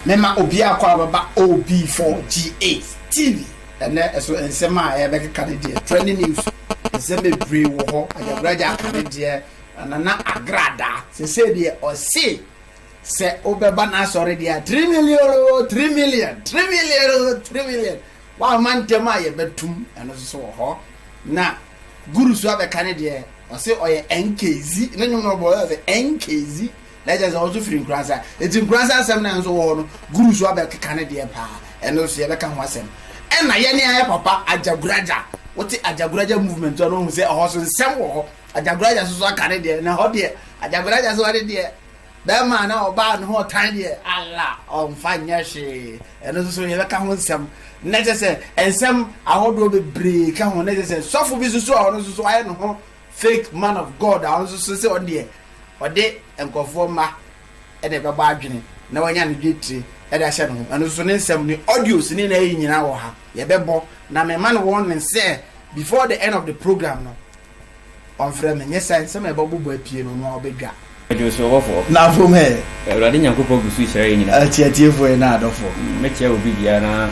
Mema obiara kɔ a bɛba OB4G8 TV. Ɛnɛ ɛso nsɛm a yɛbɛkeka ne deɛ, trending news, nsɛm bebree wɔ hɔ. Agyagoragya aka ne deɛ, Nana Agrada sese deɛ ɔse sɛ wobɛba n'asɔre deɛ a, 3 million o, 3 million, 3 million o, 3 million. Wamma ntɛm a yɛbɛtum, ɛno nso so wɔ hɔ. Na Guru so abɛka ne deɛ, ɔse ɔyɛ NKZ, ne nnwom no ɔbɔ ɔsɛ NKZ. Na kyerɛ sɛ ɔnso firi Nkoransa. Enti Nkoransa asɛm no a nso wɔ hɔ no, Guru so abɛkeka ne deɛ paa. Ɛno nso yɛbɛka ho asɛm. Ɛna yɛne ayɛ papa Agyagoragya. Wote Agyagoragya movement a na wohu sɛ ɛhɔ so nsɛm wɔ hɔ. Agyagoragya nso so aka ne deɛ. Na ɛhɔ deɛ, Agyagoragya so ɔne deɛ, bɛrima anaa ɔbaa ne ho ɔtan deɛ, Allah, ɔmfa nyɛ hwee. Ɛno nso so yɛbɛka ho nsɛm. Na kyerɛ sɛ nsɛm ahodoɔ bebree ka ho. Na kyerɛ sɛ sɔfo bi nso so a ɔno nso so ayɛ ne ho fake man of God a ɔno nso so sɛ ɔno deɛ ɔde nkurɔfoɔ mma na ɛbɛbɔ adwene na wanya ne dwetire de ahyɛ ne ho. Ɛno nso ne nsɛm ne audios ne n'ayi nyinaa wɔ ha. Yɛbɛbɔ na mema no warning sɛ before the end of the program no ɔmfrɛ me. Nyɛ saa nsɛm a ɛbɛbobɔ apue no ɔno ara ɔbɛdwa. Ɛdwo so ɔbɔfoɔ. Na afom ɛ. Awurade Nyankopɔn gu so rehyira yɛn nyinaa. Atie atiefoɔ yɛ na adɔfoɔ. Mɛkyia obi biara na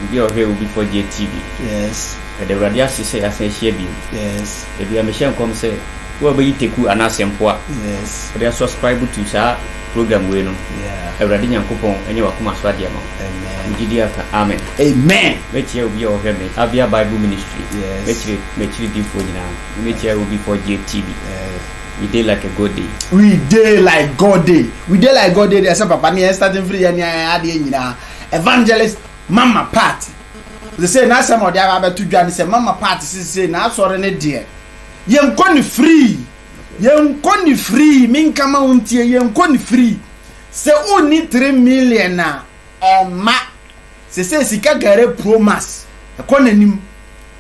obi a ɔhwɛ obi 4G TV. Yes. Yɛda Awurade ase sɛ yɛasan ahyia bio. Yes. Da biara mehyɛ nkɔm sɛ wo a wobɛyi teku anaa asɛmpoa Yes. wode asubscribe to saa program wei no, Yeah. Awurade Nyankopɔn nyɛ w'akoma so adeɛ ma wo. Amen. Wogye di a ka amen. Amen. Mɛkyia obi a ɔhwɛ me, Avia Bible Ministry. Yes. Mɛkyire m'akyiridifoɔ nyinaa. Mɛkyia obi 4G TV. Yes. We dey like a God day. We dey like God day. We dey like God day deɛ sɛ papa ne yɛn starting firi yɛn ne yɛn adeɛ nyinaa. Evangelist Mama Pat. Sese n'asɛm a ɔde aba abɛto dwa ne sɛ Mama Pat sese n'asɔre ne deɛ yɛnkɔ ne free. Yɛnkɔ ne free. Menka ma wo ntie yɛnkɔ ne free. Sɛ wonni 3 million a ɛmma. Sese sika gare pro max ɛkɔ n'anim.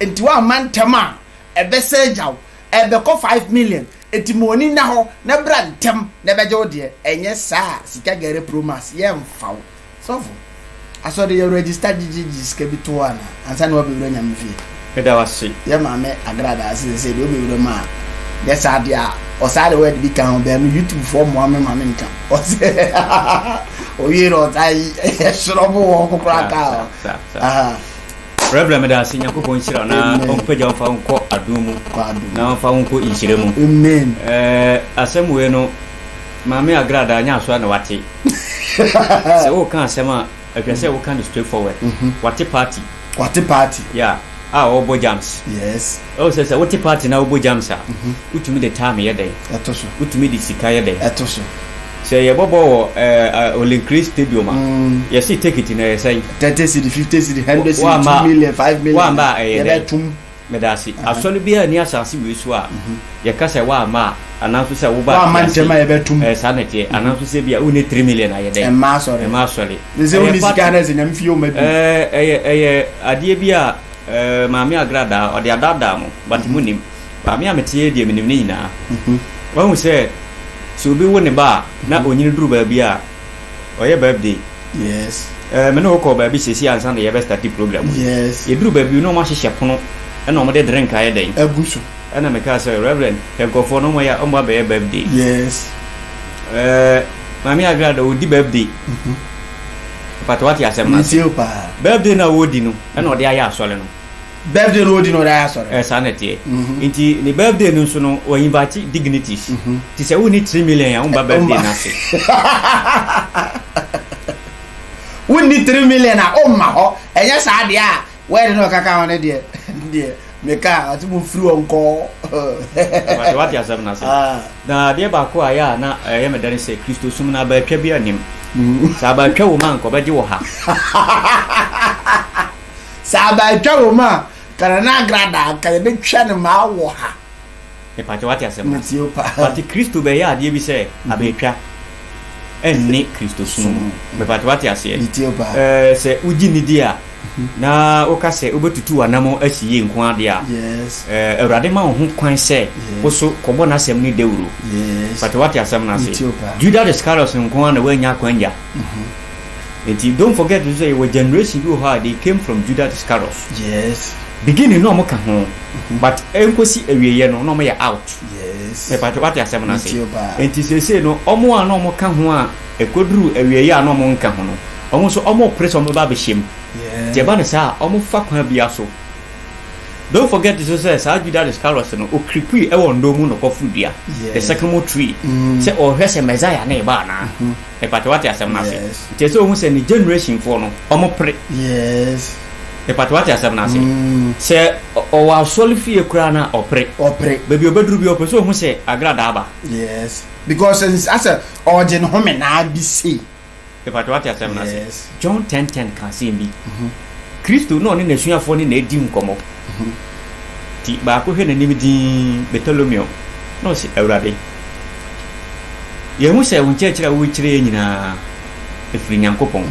Nti woamma ntɛm a ɛbɛsɛ agya wo. Ɛbɛkɔ 5 million. Enti ma w'ani nna hɔ na bra ntɛm na bɛgye wo deɛ, ɛnyɛ saa a sika gɛrɛ pro max yɛmfa wo. Sɔfo, asɔre yɛ register gyegyegye sika bi to hɔ anaa ansa na woabɛwura Nyame fie? Meda wo ase. Yɛ maame Agrada ase sɛ deɛ wobɛwura mu a nyɛ saa deɛ a ɔsaa de word bi ka ho bɛn no YouTube foɔ mmoa me ma menka ɔsɛ owie na ɔtaa yi ɛsorɔ bo wɔ kokora ka hɔ. Reverend meda ase, Nyankopɔn nhyira wo na ɔmpagya wo mfa wo nkɔ adom mu na ɔmfa wo nkɔ nhyira mu. Amen. Eh, asɛm wei no Maame Agrada nyɛ asoa na wate. Sɛ woka asɛm a ɛhwɛ sɛ woka no straight forward. Wate party. Wate party. Yeah, a ɔbɔ jams. Yes. Ɛwɔ sɛ sɛ wote party na wobɔ jams a, wotumi de time yɛ dɛn? Ɛto so. Wotumi de sika yɛ dɛn? Ɛto so. Sɛ yɛbɔbɔ wɔ ɛɛ Olinkiri stadium a, yɛsi tekiti no ɛyɛ sɛn? 30 cedi, 50 cedi, 100 cedi, 2 million, 5 million. Woamma a ɛyɛ dɛn? Yɛbɛtom. Meda ase. Asɔre biara nni asase wei so a yɛka sɛ woamma a, anaa nso sɛ woba Woamma ntɛm a yɛbɛtom. Ɛɛ saa na ɛteɛ. Anaa nso sɛ ebia wonni 3 million a ɛyɛ dɛn? Ɛmma asɔre. Ɛmma asɔre. Ne sɛ wonni sika na ɛsɛ Nyame fie womma bi. Ɛɛ ɛyɛ ɛyɛ adeɛ bi a ɛɛ Maame Agradaa ɔde adaadaa mo but monnim. Maame a mete yi deɛ menim ne nyinaa. Wahu sɛ sɛ obi wo ne ba a na onyini duru baabi a ɔyɛ birthday. Yes. Eh, me ne wo kɔɔ baabi sɛsi ansa na yɛbɛ start program yi. Yes. Yɛduru baabi na wɔn ahyehyɛ pono ɛna wɔn de drink ayɛ dɛn. Agu so. Ɛna mekaa sɛ Reverend hwɛ nkurɔfoɔ no wɔn yɛ wɔn abɛyɛ birthday. Yes. Eh, Maame Agrada ɔdi birthday. Pata wate asɛm no ase. Metie wo paa. Birthday no a ɔredi no ɛna ɔde ayɛ asɔre no. Birthday no odi no ɔde ayɛ asɔre. Ɛ saa na ɛteɛ. Nti ne birthday no nso no wɔ invite dignities. Nti sɛ wonni 3 million a womba birthday no ase. Wonni 3 million a womma hɔ. Ɛnyɛ saa deɛ a word no ɔkaka ho no deɛ deɛ meka a ɔte mo mfiri hɔ nkɔ. Wate wate asɛm no ase. Na adeɛ baako a ɛyɛ a na ɛyɛ me dɛ ne sɛ Kristosom no abaatwa bi nnim. Sɛ abaatwa wɔ mu a anka ɔbɛgye wɔ ha. Sɛ abaatwa wɔ mu a, nka Nana Agrada anka yɛbɛtwa no maa wɔ ha. Mepakyɛ wate asɛm no ase? Metie wo paa. But Kristo bɛyɛ adeɛ bi sɛ abaatwa ɛnne Kristosom mu. Mepakyɛ wate aseɛ? Metie wo paa. Ɛɛ sɛ wogye ne di a, na woka sɛ wobɛtutu w'anamɔ asi yie nko ara deɛ a, Yes. ɛɛ Awurade ma wo ho kwan sɛ wo so kɔbɔ n'asɛm no dawuro. Yes. Mepakyɛ wate asɛm no ase? Metie wo paa. Judas Iscariot nko ara na wannya akwanya. Nti don't forget nso sɛ yɛwɔ generation bi wɔ hɔ a they came from Judas Iscariot. Yes. Beginning na wɔn ka ho but ɛnkosi awieɛ no na wɔn yɛ out. Yes. Mepatwa wate asɛm no ase. Metie wo paa. Nti seesei no wɔn a na wɔn ka ho a ɛkɔduru awieɛ a na wɔn nka ho no. Wɔn nso wɔrepere sɛ wɔbɛba abɛhyɛ mu. Nti ɛba no saa a, wɔfa kwan biara so. Don't forget nso sɛ saa Judas Iscariot no, ɔkripui wɔ ndɔm mu na ɔkɔforo dua, the sycamore tree, sɛ ɔrehwɛ sɛ Messiah no reba anaa. Mepakyɛ wate asɛm no ase? Nti ɛsɛ sɛ ɔhu sɛ ne generation foɔ no, wɔpere. Mepakyɛ wate asɛm no ase? Sɛ ɔwɔ asɔre fie koraa no a, ɔpere. Baabi a ɔbɛduru biara, ɔpɛ sɛ ɔhu sɛ agradaa aba. Yes. Because asɛ ɔregye ne home naa bi sei. Mepakyɛ wate asɛm no ase? John 10:10 ka asɛm bi. Kristo na ɔne n'asuafoɔ no na ɛredi nkɔmmɔ. Nti baako hwɛ n'anim dinn, Bartolomeo, na ɔse, Awurade, yɛhu sɛ wo nkyerɛkyerɛ a worekyerɛ yɛn nyinaa, ɛfiri Nyankopɔn.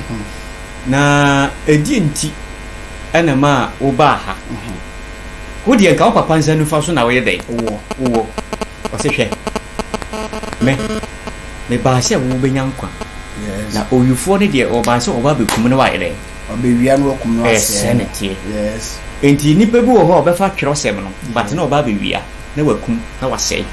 Na ɛdeɛn nti na ɛmaa wobaa ha? Wo deɛ nka wo papa nsa nifa so na woyɛ dɛn? Wowɔ. Ɔse, Hwɛ, me, mebaa sɛ wobɛnya nkwa, na owifoɔ no deɛ ɔbaa sɛ ɔba abɛkum na wayɛ dɛn? Ɔbɛwia na wakum na wasɛe no. Ɛsɛ na ɛteɛ. Yes. Enti nnipa bi wɔ hɔ a ɔbɛfa twerɛsɛm no, but na ɔba abɛwia na wakum na wasɛe.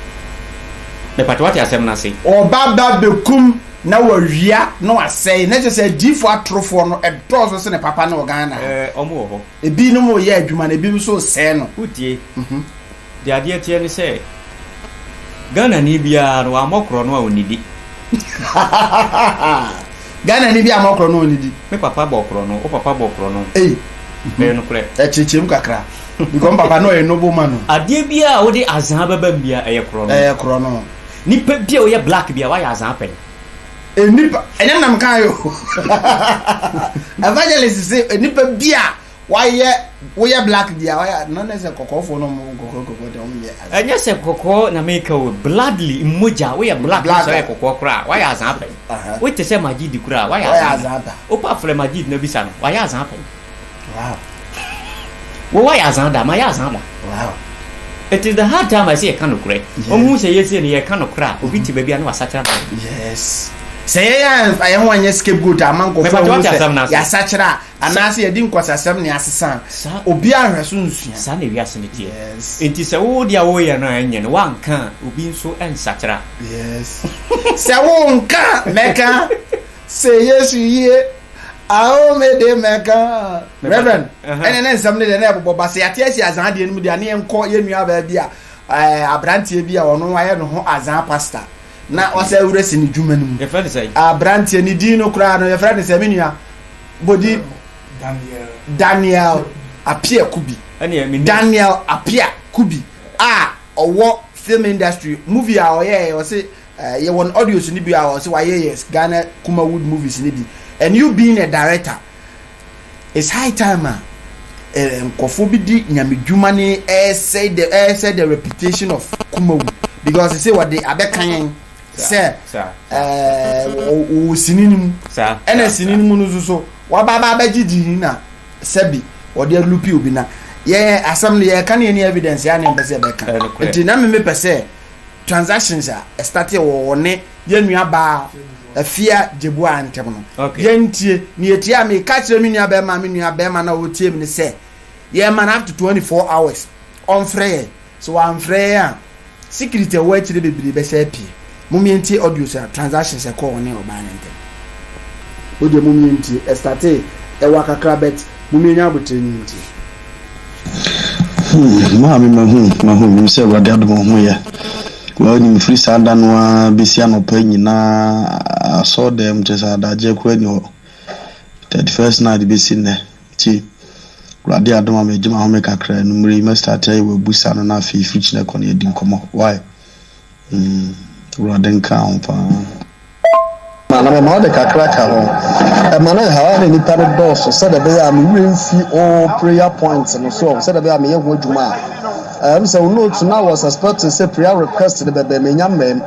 Mepatɛ wate asɛm no ase? Ɔba ba bɛkum na wawia na wasɛe. Na kyerɛ sɛ adiyifoɔ atorofoɔ no ɛdɔɔso sene papa no wɔ Ghana ha. Ɛɛ, wɔn wɔ hɔ. Ebinom reyɛ adwuma no, ebinom nso resɛe no. Wotie? Deɛ adeɛ teɛ ne sɛ, Ghanani biara no wammɔ korɔ no a ɔnnidi. Ghanani bi ammɔ korɔ no ɔnnidi. Me papa bɔ korɔ no, wo papa bɔ korɔ no. Ei. Ɛyɛ nokorɛ. Ɛkyekyɛ mu kakra. Because me papa no ɔyɛ noble man o. Adeɛ biara a wode azaa bɛba mu biara ɛyɛ korɔ no. Ɛyɛ korɔ no. Nipa bi a ɔyɛ black biara wayɛ azaa pɛn. Nipa, ɛnyɛ me na meka yɛ o. Evangelist se nipa bi a Wayɛ woyɛ black deɛ wayɛ no ne sɛ kɔkɔɔfoɔ no ɔmo kɔkɔɔ kɔkɔɔ deɛ ɔmo nyɛ azaa. Ɛnyɛ sɛ kɔkɔɔ na meka o bloodly mmogya woyɛ black no sɛ woyɛ kɔkɔɔ koraa wayɛ azaa pɛn wote sɛ Majid koraa wayɛ azaa pɛn wopɛ frɛ Majid na bisa no wayɛ azaa pɛn wow wo wayɛ azaa da mayɛ azaa da wow it is the hard time ɛsɛ yɛka nokorɛ wɔn hu sɛ yɛsie no yɛka nokorɛ a obi te baabi a na wasakyera no yes sɛ yɛyɛ a yɛn ho anyɛ scapegoat ama nkɔfoɔ ahu sɛ yɛasakyera a Anaasɛ yɛadi nkwaseasɛm ne asesa a, obiara nhwɛ so nsua. Saa na wiase no teɛ. Enti sɛ wo deɛ a woreyɛ no a ɛnyɛ no, woanka a, obi nso nsakyera. Yes. Sɛ wonka a, mɛka. Sɛ Yesu yie, ao me de mɛka. Reverend, ɛne ne nsɛm no deɛ na ɛbobɔ ba. Sɛ yɛate asi azaa deɛ no mu deɛ a, ne yɛnkɔ yɛn nua baa bi a, aberanteɛ bi a ɔno ayɛ ne ho azaa pastor na ɔsɛ awura si ne dwuma no mu. Yɛfrɛ no sɛn? Aberanteɛ ne din no koraa no yɛfrɛ no sɛ me nua. Bodi Daniel Appiah Kubi. Daniel Appiah Kubi a ɔwɔ film industry movie a ɔyɛɛ ɔse eh, yɛwɔ no audios no bi a ɔse wayɛ yɛ Ghana Kumawood movies no bi and you being a director it's high time a eh, nkurɔfoɔ bi di nyamedwuma ne ɛsɛe the ɛsɛe the reputation of Kumawood because sɛ wɔde abɛka yɛn sɛ wɔwɔ sini no mu ɛna sini no mu no nso so waba aba abɛgye din na sɛbi wɔde alupi obi na yɛn asɛm no yɛka ne yɛn evidence yɛn ne mpɛ sɛ yɛbɛka nti na meme pɛ sɛ transactions a ɛstate wɔ wɔ ne yɛn nua baa afia gyebua ntɛm no yɛntie ne yɛtie a meka kyerɛ me nua bɛrima me nua bɛrima na ɔtie me ne sɛ yɛma no up to 24 hours ɔmfrɛ yɛn So wamfrɛ yɛn a, secret a ɛwɔ akyire bebree bɛsa apue. Mom yɛntie audios a transactions ɛkɔɔ ɔne ɔbaa no ntɛm. Mo deɛ mom yɛntie. Ɛstartee ɛwa kakra but mom yɛnya aboterɛ ne yɛntie. Hmm, maame mahu, mahu, menim sɛ Awurade adom wo ho yɛ. Well, nim firi saa da no ara bɛsi anɔpa nyinaa asɔɔdɛm kyerɛ sɛ adagyeɛ koraa ni hɔ. 31st night bɛsi nnɛ. Nti Awurade adom a megye m'ahome kakra anwummere yi mɛ start ayɛ w'abusa no na afei firi kyena kɔ no yɛadi nkɔmmɔ why mm Awurade nka ho paa. Na mema wode kakra ka ho. Ɛma no nhaw a na nnipa no dɔɔso sɛdeɛ ɛbɛyɛ a me werɛ mfi o prayer point no so sɛdeɛ ɛbɛyɛ a meyɛ ho adwuma a. Ɛm sɛ wo note no I was expecting sɛ prayer request no bɛbɛn menya mmɛm.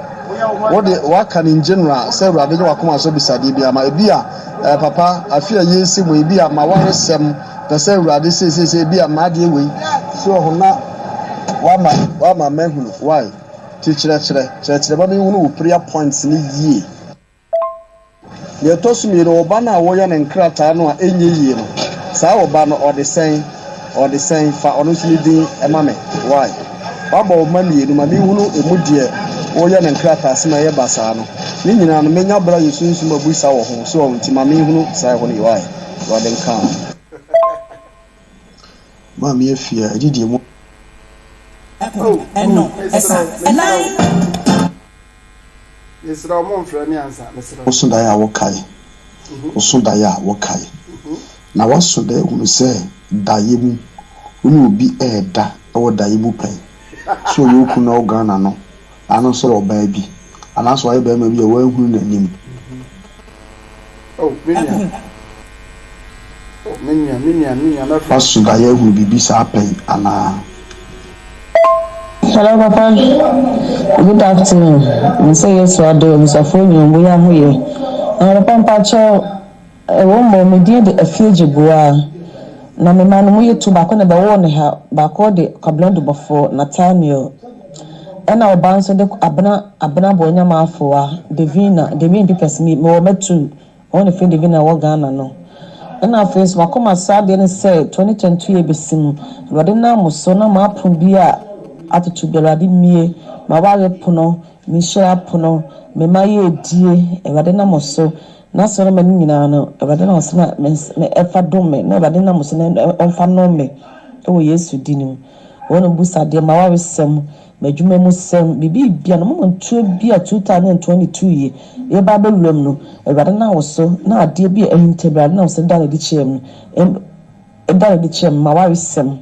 Wode waka no in general sɛ Awurade nyɛ w'akoma so abisadeɛ biara ma ebi a Eh papa afe a yɛresi mu ebi a m'awaresɛm pɛ sɛ awurade seeseesei ebi a m'adeɛ wei so wɔ ho na wama wama mahunu why ti kyerɛkyerɛ kyerɛkyerɛ ma menhunu wo prayer points no yie. Deɛ ɛtɔ so mmienu wo ba no a woyɛ no nkrataa no a ɛnyɛ yie no saa wo ba no ɔde sɛn ɔde sɛn fa ɔno nso ne din ma me why wabɔ wo mma mmienu ma menhunu ɛmu deɛ woyɛ no nkrataa sɛ ma ɛyɛ basaa no. Ne nyinaa no mɛnya berɛ ayɛ sunsum abusa wɔ ho, so wahu, nti ma menhunu saa ɛhɔ no yie, wai? Awurade nka wo. Maame Afia, ɛgye deɛ mu. Oh, mesrɛ wo, mesrɛ wo. Mesrɛ wo, momfrɛ me ansa, mesrɛ wo. Woso daeɛ a wokae, woso daeɛ a wokae. Na woaso daeɛ hunu sɛ daeɛ mu wo ne obi reda wɔ daeɛ mu pɛn. Sɛ ɔyɛ wo kunu na ɔwɔ Ghana no, ano sɛ ɔbaa bi, anaasɛ wayɛ barima bi a woanhunu n'anim. Oh, me nua. Oh, me nua, me nua, me nua, mɛfrɛ. Woaso daeɛ ahunu biribi saa pɛn anaa? Hello papa, good afternoon. Me sɛ Yesu adom abusuafoɔ nyinaa mo yɛ ho yɛ. Na papa mpakyɛw ɛwɔ mmɔ me din de Afie Gyeboa. Na me ma no mo yɛ tu baako na bɛwoo ne ha baako de Kwabena Dubɔfoɔ Nathaniel. Ɛna ɔbaa nso de Abena Abena Boanyama Afoa Davina Davina Pipɛs me wɔ mɛtu Wɔn ne Freddy bi na ɛwɔ Ghana no. Ɛna afei nso makoma saa adeɛ no sɛ 2022 yɛ bɛsi mu Awurade nam mo so na m'apono bi a atoto bi Awurade mmie m'aware pono me nhyira pono me mma yɛ die Awurade nam mo so na sɛ ɔma no nyinaa no Awurade nam so na me ɛfa dom me na Awurade nam mo so na ɔmfa nom me ɛwɔ Yesu din mu wɔn busa deɛ m'awaresɛm M'adwuma mu sɛm, biribi bia no moma ntuo bi a 2022 yi yɛba abɛwura mu no, Awurade nam wo so na adeɛ bi a ahinta bi Awurade nam wo so da no adi kyerɛ me, da no adi kyerɛ me, m'awaresɛm,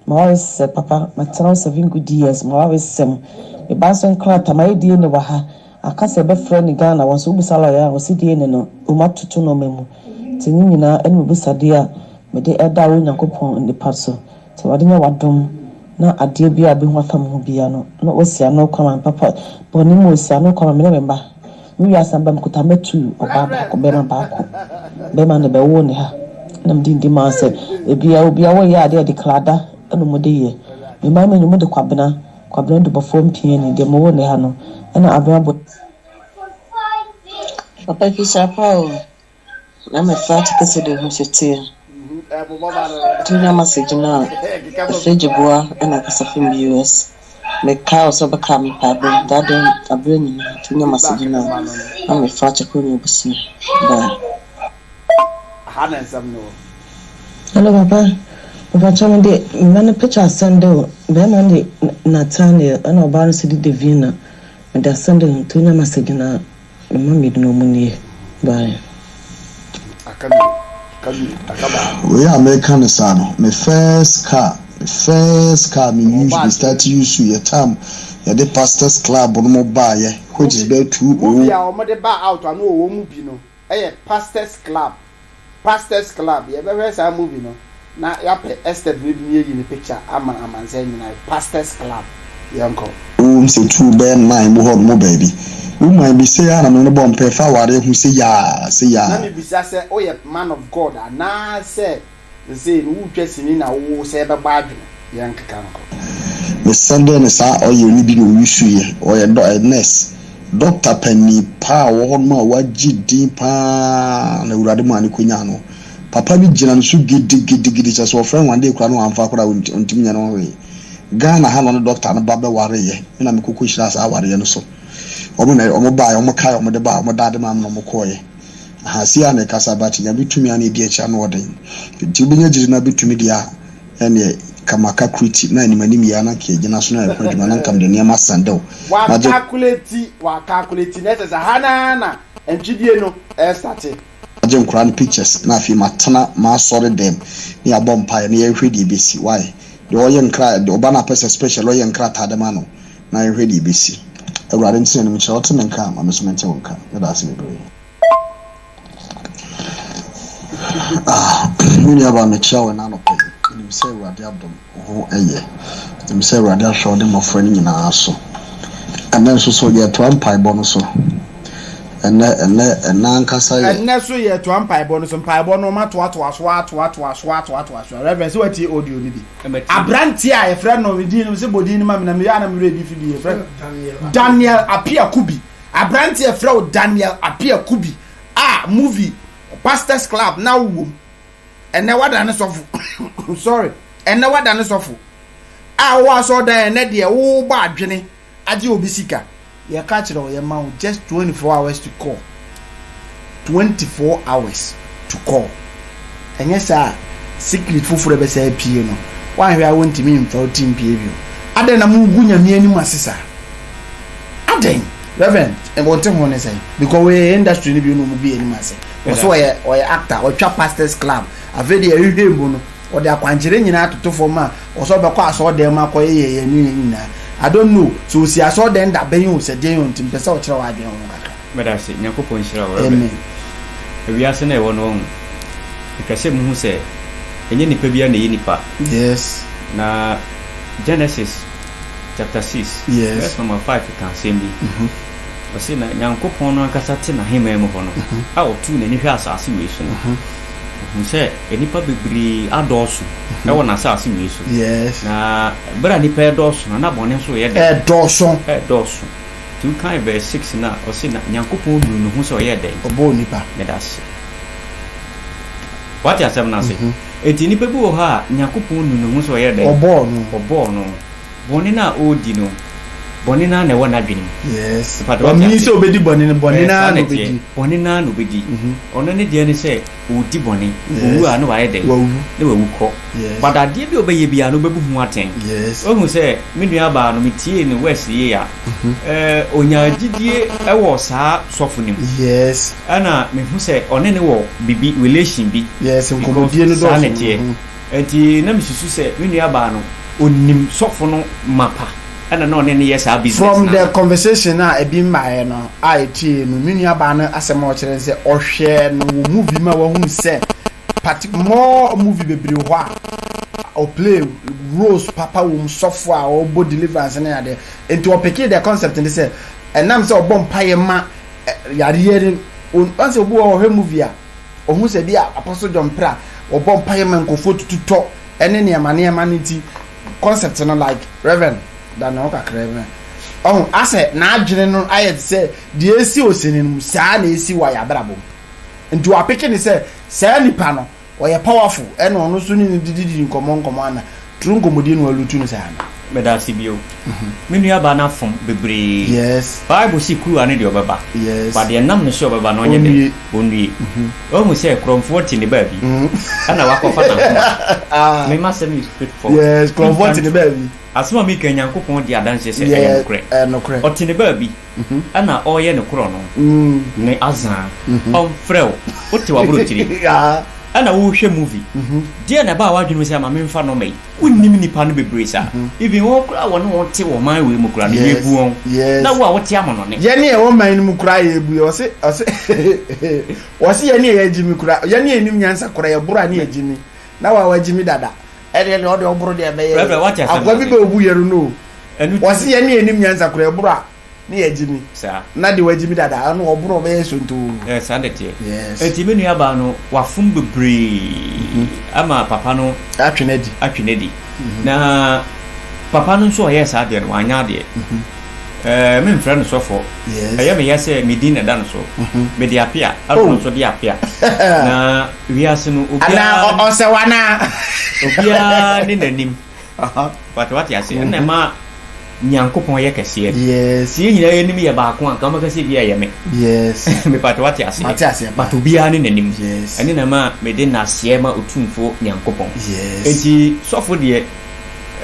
m'awaresɛm, papa, matena wo seven good years, m'awaresɛm, me ba nso nkrataa, mayɛ DNA wɔ ha, aka sɛ yɛbɛfrɛ no Ghana hɔ nso, wobisa lɔya a, ɔse DNA no, wɔn atoto nneɛma mu, nti ne nyinaa ɛne m'abisadeɛ a mede ɛda wo Nyankopɔn nipa so. Sɛ Awurade nyɛ w'adom na adeɛ biara a wobɛhu afa me ho biara no, na wasi ano kwan ma me papa, bɔne mu ɔsi ano kwan ma me ne me mma. Me wiase aba mekuta mma tuu, ɔbaa baako, bɛrima baako. Bɛrima no bɛwoo ne ha. Na mede ndi maa sɛ ebia obia wɔyɛ adeɛ a de klada ɛna wɔde yɛ. Me mma mmienu wɔde Kwabena, Kwabena Dubɔfoɔ Mpiani, deɛ mewoo ne ha no, ɛna Abena Bo. Papa Fisher pa o. Na me flat kɛse de ho hyeteɛ. Junior message no a ɛfiri Gyiboa na ɛkasa firi US. Mekaa wo sɛ wobɛkaa me mpaebɔ mu that day aberɛ nyinaa junior message no a na me fa kyɛ kɔ ne abusua. Bye. Hello papa, mepakyɛw mede mma no picture asɛnde wo, bɛɛma no de Nathaniel ɛna ɔbaa no nso de Davina, mede asɛnde wo nti wonya message no a. Mma mmienu no ɔmo nie bye. Wei a meka no saa no, me first car, me first car me use, me start use yɛ time yɛde pastors club no mo baayɛ which is bɛyɛ 20. Movie a wɔde ba out a na wɔwɔ mu bi no yɛ pastors club. Pastors club yɛbɛhwɛ saa movie no na yɛapɛ Esther bere bi na yɛayi ne picture ama amansan nyinaa Pastors club yɛnkɔ. Wowom sɛ tuo bɛyɛ nnan mu hɔ nom baabi. Wo man bi sei ara na me ne no bɔ mpae fa awareɛ ho sei aa sei Na aa. me bisa sɛ woyɛ man of God anaa sɛ sesei no wotwa sini na wo sɛ yɛbɛbɔ adwene yɛnkeka nkɔ. Me sɛndee no saa oil no bi na ɔusuiɛ. Ɔyɛ dɔ ɛ nurse. Dɔkta panin pa a ɔwɔ hɔnom a wagye din pa ara na Awurade maa no kɔnyaa no. Papa no gyina no so gidigidigidi, kyerɛ sɛ ɔfrɛ no one day koraa na wamfa koraa a ɔntumi nyɛ ne ho hwee. Ghana ha na ɔne dɔkta no ba bɛwareeɛ, me na mekɔ kɔhyiraa saa awareɛ no so. Wɔn na wɔn baeɛ, wɔn kae wɔn de baeɛ, wɔn daade maa me na wɔn kɔeɛ. Aha, sei ara na ɛkasa but Nyame tumi a na ɛdi akyi ano ɔden. Nti wobɛnya gyidi na wobɛtumi deɛ a, Ɛnneɛ, ka maka kuriti na anim anim yi ara na anka yɛgyina so na yɛkɔ adwuma na anka mede nneɛma asɛnde wo. Magye. W'akalkuleti, w'akalkuleti, na ɛsɛ sɛ ha no ara na ntwidie no ɛrestate. Magye nkwadaa no pictures na afei matena m'asɔre dɛm na yɛabɔ mpaeɛ na yɛrehwɛ deɛ ɛbɛsi. Why? Deɛ ɔyɛ nkra, deɛ ɔba no a pɛ sɛ special ɔyɛ nkrataa de ma no na yɛnhwɛ deɛ ɛbɛsi. Awurade nte n'anim nkyerɛ wo. Wote me nka a, ma me nso mente wo nka. Meda ase bebree. Ah, me nuabaa mekyia wo ɛna anɔpa yi. Menim sɛ Awurade adom wo ho yɛ. Menim sɛ Awurade ahwɛ wo ne mmɔfra no nyinaa so. Ɛnɛ nso so yɛtoa mpaebɔ no so. Ɛnɛ, ɛnɛ, ɛnɛ ankasa yɛ. Ɛnɛ so yɛtoa mpaebɔ no so. Mpaebɔ no matoatoa so atoatoa so atoatoa so. Reverend, sɛ watie audio no bi. Aberanteɛ a yɛfrɛ no, ne din no sɛ bɔ din no ma me na meyɛ a na me werɛ bi fi bi. Yɛfrɛ no Daniel Appiah Kubi. Aberanteɛ yɛfrɛ wo Daniel Appiah Kubi a movie Pastors Club na wowɔ mu. Ɛnɛ wadane sɔfo. Sorry. Ɛnɛ wadane sɔfo. A wowɔ asɔredan ɛnɛ deɛ wobɔ adwene agye obi sika. Yɛka kyerɛ wo yɛma wo just 24 hours to call. 24 hours to call. Ɛnyɛ saa a secret foforɔ ɛbɛsan apue no woanhwɛ a wontumi mfa wo ti mpue bio. Adɛn na mogu Nyame anim ase saa? Adɛn? Reverend, wo nte ho ne sɛn? Because wɔyɛ industry no bi na wɔn gu yɛn anim ase. Wɔso ɔyɛ ɔyɛ actor, ɔtwa pastors club. Afei deɛ ɛhwehwɛ mu no, ɔde akwankyerɛ nyinaa atoto fam a ɔsɛ ɔbɛkɔ asɔɔdan mu akɔyɛ yɛ yɛn ne nyinaa. I don't know sɛ osi asɔɔdan da bɛn o sɛ deɛn o nti mpɛ sɛ ɔkyerɛ w'adwene ho kakra. Meda ase. Nyankopɔn nhyira wo Reverend. Amen. Wiase no a yɛwɔ no wahu. Etwa sɛ muhu sɛ ɛnyɛ nipa biara na ɛyɛ nipa. Yes. Na Genesis chapter 6 yes. verse number 5 ka asɛm bi. Ɔse na Nyankopɔn no ankasa te n'ahemman mu hɔ no a ɔtuu n'ani hwɛ asase wei so no. Ɔhu sɛ nnipa bebree adɔɔso ɛwɔ n'asase wei so. Yes. Na berɛ a nnipa ɛdɔɔso no na bɔne nso yɛ dɛn? Ɛdɔɔso. Ɛdɔɔso. Nti wokan verse 6 no a, ɔse na Nyankopɔn nuu ne ho sɛ ɔyɛɛ dɛn? Ɔbɔɔ nipa. Meda ase. Wate asɛm no ase? Enti nnipa bi wɔ hɔ a, Nyankopɔn nuu ne ho sɛ ɔyɛɛ dɛn? Ɔbɔɔ no. Ɔbɔɔ no. Bɔne no a ɔredi no, bɔne no ara na ɛwɔ n'adwene mu. Yes. Mpakyɛ wate Ɔnii ase? sɛ ɔbɛdi bɔne no, bɔne Ɛɛ, no saa ara na na ɛteɛ. ɔbɛdi. Bɔne no ara na ɔbɛdi. Ɔno ne deɛ ne sɛ ɔredi bɔne. Yes. Ɔwu a na wayɛ dɛn? Wawu. Na wawu kɔ. Yes. But adeɛ bi a ɔbɛyɛ biara no, ɔbɛbu ho atɛn. Yes. Woahu sɛ me nuabaa no, metiee no West yie a, ɛɛ, ɔnyaa gyidie wɔ saa sɔfo no mu. Yes. Ɛna mehu sɛ ɔne no wɔ biribi, relation bi. Yes, Because nkɔmmɔdie no saa na dɔɔso. ɛteɛ. Enti na mesusu sɛ me nuabaa no, ɔnim sɔfo no mapa ɛna na ɔne no yɛ saa business From no the anaa? conversation a ebi mmaeɛ no a yɛtieeɛ no, me nuabaa no asɛm a ɔkyerɛ ne sɛ ɔhwɛɛ no wɔ movie mu a wahunu sɛ parti more movie bebree wɔ hɔ a ɔplay roles papa wɔ mu, sɔfo a ɔbɔ deliverance ne adeɛ. Nti ɔpekee the concept ne sɛ ɛnam sɛ ɔbɔ mpaeɛ ma yareɛ no, ɔn sɛ obi wɔ hɔ ɔhwɛ movie a ɔhu sɛ bi a Apostle John Pra ɔbɔ mpaeɛ ma nkurɔfoɔ tutu tɔ ɛne nneɛma nneɛma no nti concept no like Reverend da ne ho kakra bi ɔho asɛ n'adwene no ayɛ te sɛ deɛ esi osini no mu saa na esi wɔ ayɛ mu nti wapeke ne sɛ saa nipa no ɔyɛ powerful ɛna ɔno nso ne no dididi nkɔmmɔ nkɔmmɔ ana turu nkɔmmɔdie no alutu no saa no. Meda ase bio. Me nua baa no afom bebree. Yes. Bible se kuruwa no deɛ ɔbɛba. Yes. But deɛ nam no so ɔbɛba no ɔnyɛ dɛ. Ɔnnue. Ɔnnue. Wahu sɛ korɔmfoɔ te ne baabi. Ɛna wakɔfa n'akoma. Me m'asɛm yɛ straight forward. Yes, korɔmfoɔ te ne baabi. Asɛm a meka yi Nyankopɔn di adanseɛ sɛ ɛyɛ nokorɛ. Yes, ɛyɛ nokorɛ. Ɔte ne baabi. Ɛna ɔreyɛ ne korɔ no. Ne azaa. Ɔmfrɛ wo. Wote w'aburokyire. Ɛna wohwɛ movie. Deɛ na ɛbaa w'adwene mu sɛ ma memfa nɔma yi. Wonnim nnipa no bebree saa. Even wɔn koraa a wɔne wɔn te wɔ man wei mu koraa no, yɛbu wɔn. Na wo a wote amonɔne. Yɛne ɛwɔ man no mu koraa yɛbu yɛ. Ɔse ɔse ɔse yɛne ɛyɛ gyimi koraa. Yɛne ɛnim nyansa koraa yɛboro a ne yɛ gyimi. Na wa wagyimi dada. Ɛdeɛ deɛ ɔde ɔboro deɛ ɛbɛyɛ. Reverend wate asɛm Akoa bi no bɛ ase. obu yɛro no o. Ɛno ti. Ɔse yɛne ɛnim nyansa koraa yɛboro a ne yɛ gyimi. Saa. Na deɛ wagyimi dada ɔno ɔboro ɔbɛyɛ sontoo. Ɛɛ saa na ɛteɛ. Yes. Enti me nua baa no wafom bebree ama papa no. Atwe no adi. Atwe no adi. Na papa no nso ɔyɛɛ saa adeɛ no wanyɛ adeɛ. Ɛɛ memfrɛ no sɔfoɔ. Yes. Ɛyɛ me ya sɛ me din na ɛda no so. Mede apea ɛna ɔno nso de apea. Na wiase no obiara. Anaa ɔsɛ wo anaa. Obiara ne n'anim. But wate ase ɛna ɛma Nyankopɔn yɛ kɛseɛ. Yes. Sɛ yɛn nyinaa yɛnim yɛ baako a, nka wɔbɛka sɛ ebi a ɛyɛ me. Yes. Mepatɛ wate aseɛ. Mate aseɛ paa. But obiara ne n'anim. Yes. Ɛne na ɛma mede nnaseɛ ma Otumfoɔ Nyankopɔn. Yes. Enti sɔfo deɛ,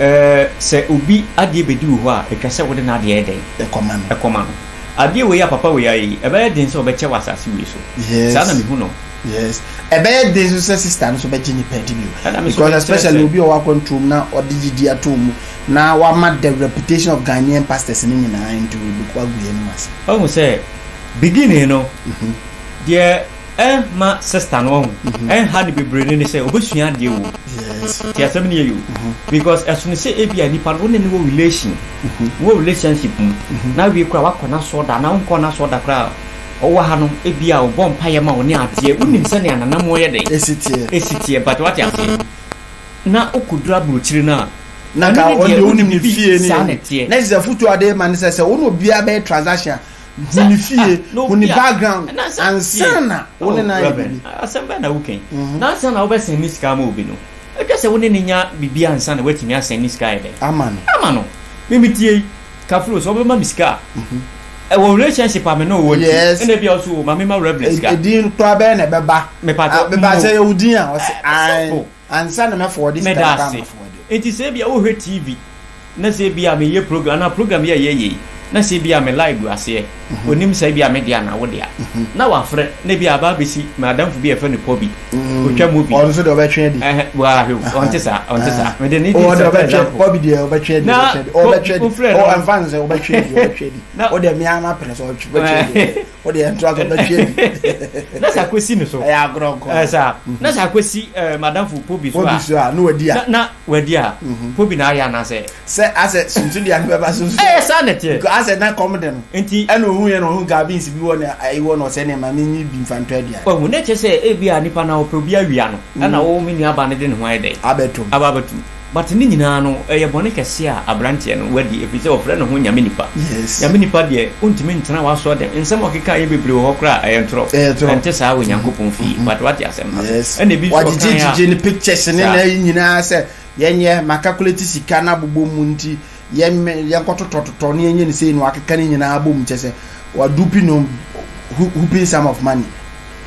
ɛɛ sɛ obi adeɛ bɛdi wo hɔ a, ɛtwa sɛ wode n'adeɛ yɛ dɛn? Ɛkɔma no. Ɛkɔma no. Adeɛ wei a papa wei ayɛ yi, ɛbɛyɛ den sɛ ɔbɛkyɛ wɔ asase wei so. Yes. Saa na mehu no. Yes. Ɛbɛyɛ den nso sɛ sister no nso bɛgye nipa adi bio. Ɛna me nso Because mekyerɛ especially sɛ. obi a ɔwɔ akwantuo mu na ɔde gyidi ato mu na wama the reputation of Ghanaian pastors no nyinaa nti wagu yɛn anim ase. Wahu sɛ beginning no deɛ ɛmma sister no wahu ɛnha no bebree no ne sɛ ɔbɛsua adeɛ wɔ mu. Yes. Ti asɛm no yɛ yi o. Because ɛsono sɛ ebi a nipa no wo ne no wɔ relation, wɔ relationship mu na awie koraa wakɔ n'asɔɔda anaa wonkɔɔ n'asɔɔda koraa Ɔwɔ ha no, ebia ɔbɔ mpaeɛ ma wo ne adeɛ. Wonim sɛnea n'anammɔn yɛ dɛn? Ɛsi teɛ. Ɛsi teɛ, but wate aseɛ? Na wokɔduru aburokyire no a, Na ɛno nka ne ɔno deɛ deɛ wonim wonim ne bi, fie ne saa na ayi. ɛteɛ. Na kyerɛ sɛ afotuo a ɔde rema ne sɛ, sɛ wo ne obiara bɛyɛ transaction a, hu Sɛ, ne ah, fie, na hu obi ne a, background na sɛ, ansa tie, na wo ne oh, no ayɛ Reverend, biribi. asɛm bɛn na woka yi? Na ansa na wobɛsɛn ne sika ama obi no, ɛtwa sɛ wo ne no nya biribi ansa na woatumi asɛn ne sika ayɛ dɛn? Ama no. Ama no. Me metie yi, Kafro, sɛ wobɛma me sika a, Ɛwɔ relationship a me ne wo wɔ nti. Yes. Ɛna ebi a ɔso o, ma me ma Reverend sika. Edin koraa bɛyɛ na ɛbɛba. Mepatɔ, Ah, meba mo. sɛ yɛ wo din a, ɔse ae. Simple. Ansa na mɛfɔɔde sika Meda no koraa ase. mafɔɔde. Nti sɛ ebia wohwɛ TV na sɛ ebia meyɛ program anaa program yi a yɛyɛ yi na sɛ ebia me line gu aseɛ, onim sɛ ebia me dea anaa wo dea, na wafrɛ na ebia aba abɛsi m'adamfo bi a yɛfrɛ no Kobi, otwa movie. Ɔno nso deɛ ɔbɛtwe adi. Ɛhɛ, waa hwɛ o, ɔnte saa, ɔnte saa. Mede ne di Ɔde sɛ ɔbɛtwe, example. Kobi deɛ ɔbɛtwe adi, Na ɔbɛtwe adi, ɔbɛtwe adi. wofrɛ no. Ɔ, ɛmfa no sɛ ɔbɛtwe adi, ɔbɛtwe adi. Na Wo deɛ me ara mapene sɛ ɔtwe, ɔbɛtwe adi. Wo deɛ ntoa so, ɔbɛtwe adi. Na sɛ akɔsi no so. Ɛyɛ agorɔ nko. Ɛɛ saa. Na sɛ akɔsi ɛɛ madamfo Pobi so a. Pobi so a, na wadi a. Na na wadi a, Pobi na ayɛ anaasɛ. Sɛ asɛ sunsundua no bɛba so nso. Ɛyɛ saa na ɛteɛ. Because asɛ na kɔm de no. Nti. Ɛna ohun yɛ na ohun gabins bi wɔ na ayi wɔ na ɔsɛ nea maame nyi bi nfa ntɔ aduane. Wahu, na kyerɛ sɛ ebi a nipa no ɔpɛ obi awia no, ɛna wo me nua baa no de ne ho ayɛ dɛn? Abɛtom. Aba abɛtom. But ne nyinaa no, ɛyɛ bɔne kɛseɛ a abranteɛ no wadi ɛfiri sɛ ɔfrɛ ne ho Nyame nipa. Yes. Nyame nipa deɛ, wontumi ntena w'asɔre dɛm. Nsɛm a ɔkekaeɛ bebree wɔ hɔ koraa a, ɛyɛ ntorɔ. Ɛyɛ ntorɔ. Ɛnte saa wɔ Nyankopɔn fie. But wate asɛm no ase. Yes. Ɛna ebi nso ɔkaeɛ a. Wagyegye gyegye ne pictures ne Saa. n'ayi nyinaa sɛ Yɛnyɛ, ma calculate sika no abobɔ mu nti yɛn yɛnkɔtotɔtotɔ na yɛnyɛ no sei na wakeka ne nyinaa abɔ mu kyɛ sɛ wadupi no whooping sum of money.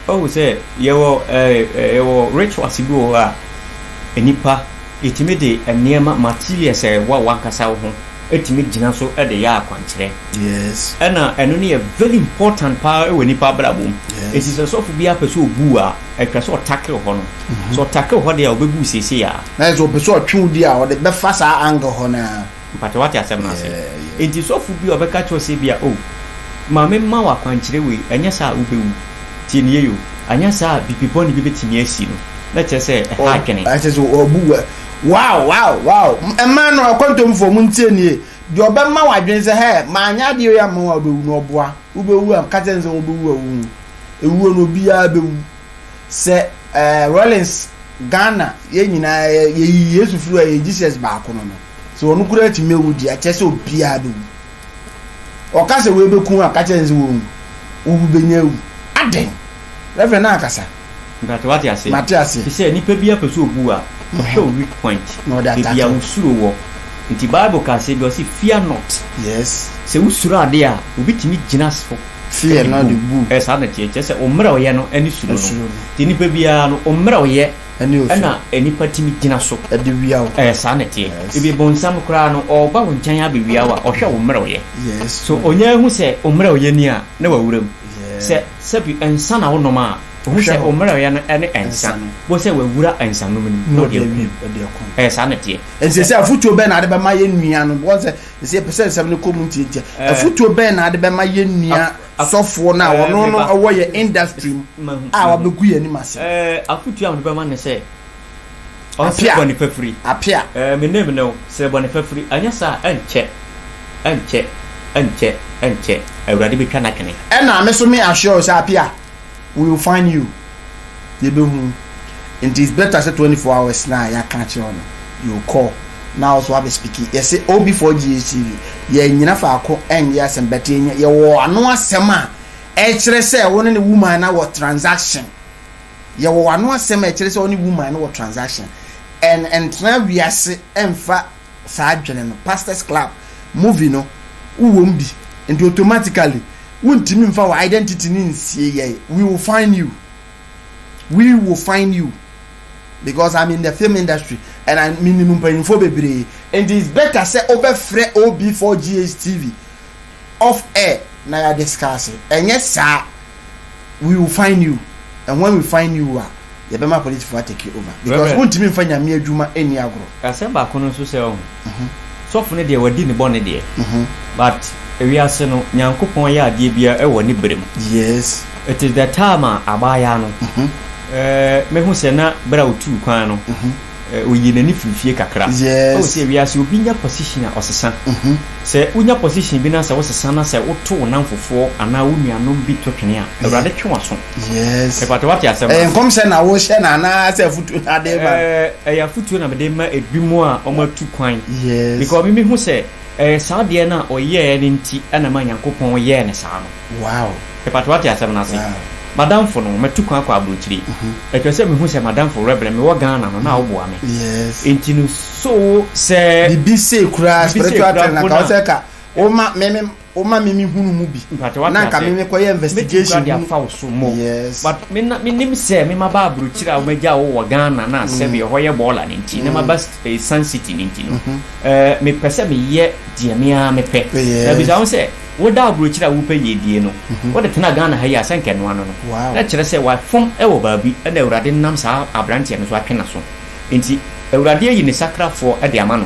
Wahu sɛ yɛwɔ ɛɛ yɛwɔ rituals bi wɔ hɔ a nnipa yɛtumi de nneɛma materials a ɛwɔ w'ankasa wo ho tumi gyina so de yɛ akwankyerɛ. Yes. Ɛna ɛno no yɛ very important paa wɔ nipa abrabɔ mu. Yes. Eti sɛ sɔfo bi apɛ sɛ obu wo a, atwa sɛ ɔtackle hɔ no. Sɛ ɔtackle hɔ deɛ a, ɔbɛbu wo seesei ara. Na sɛ ɔpɛ sɛ ɔtwe wo di a, ɔde bɛfa saa angle hɔ no ara. Mpakyɛ wate asɛm no ase? Yeah, yeah. Enti sɔfo bi a ɔbɛka kyerɛ wo sɛ ebia, oh, ma memma wo akwankyerɛ wei, ɛnyɛ saa a wobɛwu. Tie no yie o. Anyɛ saa a, biribi bɔne bi bɛtumi asi no, na kyerɛ sɛ ɛha adwene. Ɛkyerɛ sɛ ɔbu wo. Wow, wow, wow. Mmaa no, akwantomfoɔ, montie nie. Deɛ ɔbɛma wo adwene sɛ, hɛ, manyɛ adeɛ wei amma wo a, wobɛwu no, ɔboa. Wobɛwu a, ka kyerɛ no sɛ wobɛwu a, wonwu. Ewuo no obiara bɛwu. Sɛ ɛɛ Rawlings Ghana yɛn nyinaa yɛyi Yesu firi hɔ a yɛ Jesus baako no no. Sɛ ɔno koraa tumi awu deɛ akyerɛ sɛ obiara bɛwu. Ɔka sɛ wei bɛku a ka kyerɛ no sɛ wɔnwu. Wowu bɛnya awu. Adɛn? Reverend na akasa. Mpakyɛ wate aseɛ? Mate aseɛ. Te sɛ nipa bi apɛ sɛ obu a, ɔhwɛ wo weak point. Na ɔde Baabi atake a wo. wo suro wɔ. Nti Bible ka asɛm bi, ɔse fear not. Yes. Sɛ wo suro adeɛ a, obi tumi gyina so Fear no de bu. Ɛyɛ saa na ɛteɛ. Kyerɛ sɛ wo mmerɛwyɛ no ne suro no. Suro no. Nti nipa biara no, wo mmerɛwyɛ Ɛne osuro. ɛna nipa tumi gyina so. Ɛde wia wo. Ɛyɛ saa na ɛteɛ. Yes. Ebi bonsam koraa no, ɔreba wo nkyɛn abɛwia wo a, ɔhwɛ wo mmerɛwyɛ. Yes. So ɔnya hu sɛ wo mmerɛwyɛ ni a, na wawura mu. Yeah. Sɛ sɛbi nsa na wonom a, ohu Ɔhwɛ sɛ hɔ. wo mmerɛwyɛ no ne nsa. Nsa no. Bohu sɛ wawura nsanom no mu Na na ɔde ɔde awie, aku. ɔde aku. Ɛyɛ saa na ɛteɛ. Nti sɛ afotuo bɛn na ade bɛma yɛn nua no because sɛ sɛ yɛpɛ sɛ nsɛm no kɔ mu ntiantia afotuo bɛn na ade bɛma yɛn nua sɔfoɔ no a ɔno no ɛwɔ yɛ industry mu a wabɛgu yɛn anim ase. Afotuo a mede bɛma ne sɛ ɔnsrɛ bɔne fafiri. Apia. Me name no srɛ bɔne fafiri anyɛ saa a ɛnkyɛ ɛnkyɛ ɛnkyɛ ɛnkyɛ Awurade bɛtwa n'atwene. Ɛna me so me assure sɛ Apia we will find you yɛbɛhu wo nti it's better sɛ 24 hours no a yɛaka akyerɛ wo no you will call na wo so abɛ speaki yɛse OB4GHTV yɛnnyina faako ɛnyɛ asɛm but yɛnya yɛwɔ ano asɛm a ɛkyerɛ sɛ wo ne ne woman na wɔ transaction yɛwɔ ano asɛm a ɛkyerɛ sɛ wo ne woman no wɔ transaction and ɛntena wiase ɛmfa saa adwene no pastors club movie no wowɔ mu bi nti automatically wontumi mfa wɔ identity no nsie yɛn we will find you we will find you because I'm in the film industry and I menim mpanyinfoɔ bebree nti it's better sɛ wobɛfrɛ OB4GHTV off air na yɛ discuss ɛnyɛ saa we will find you and when we find you a yɛbɛma polisifoɔ atake over because wontumi nfa nyame adwuma ɛnni agorɔ. Asɛm baako no nso sɛ ɔho sɔfo no deɛ wadi ne bɔne deɛ but ewiase no Nyankopɔn yɛ adeɛ biara ɛwɔ ne berɛ mu. Yes. It is the time a abaayaa no ɛɛ mehu sɛ na berɛ a ɔtuu kwan no Oyii n'ani firii fie kakra. Yes. Wohu sɛ wiase obi nya position a ɔsesa. Sɛ wonya position bi na sɛ wosesa na sɛ woto wo namfofoɔ anaa wo nuanom bi to twene a, Awurade twe w'aso. Yes. Mepakyɛ woate asɛm no Ɛyɛ ase? nkɔmhyɛ na wohyɛ no anaa sɛ afutuo na ade rema no? Ɛɛ, ɛyɛ afutuo na mede rema ebinom a wɔatu kwan. Yes. Because me mehu sɛ ɛyɛ saa adeɛ no a ɔyɛɛ no nti na ɛma Nyankopɔn yɛɛ no saa no. Wow. Mepakyɛ wate asɛm no ase? Wow. Madamfo no, matu kwan akɔ abrokyire. Ɛkyerɛ sɛ mehu sɛ madamfo Reverend, mewɔ Ghana no, na woboa me. Yes. Enti no, so sɛ. Bibi sei koraa, Bibi sei spiritual koraa thing na mpo ka na. wosɛ ka woma me me. woma me mehunu mu bi Mpakyɛ wate na nka aseɛ? me mekɔyɛ Mɛtumi investigation koraa de hunu. afa wo so mo. Yes. But me na menim sɛ me maba aburokyire a wɔagya wo wɔ Ghana na sɛbe ɛhɔ yɛ bɔɔla no nti na maba eh, Sun City no nti no, eh, mepɛ sɛ meyɛ deɛ me ara mepɛ. Na Yes. bisa ho sɛ, woda aburokyire a wopɛ yiedie no, wode tena Ghana ha yi a sɛ nka ɛnoa no no. Wow. Na kyerɛ sɛ wafom wɔ baabi ɛna Awurade nam saa aberanteɛ no so atwe n'aso. Enti Awurade ayi ne sakrafoɔ de ama no.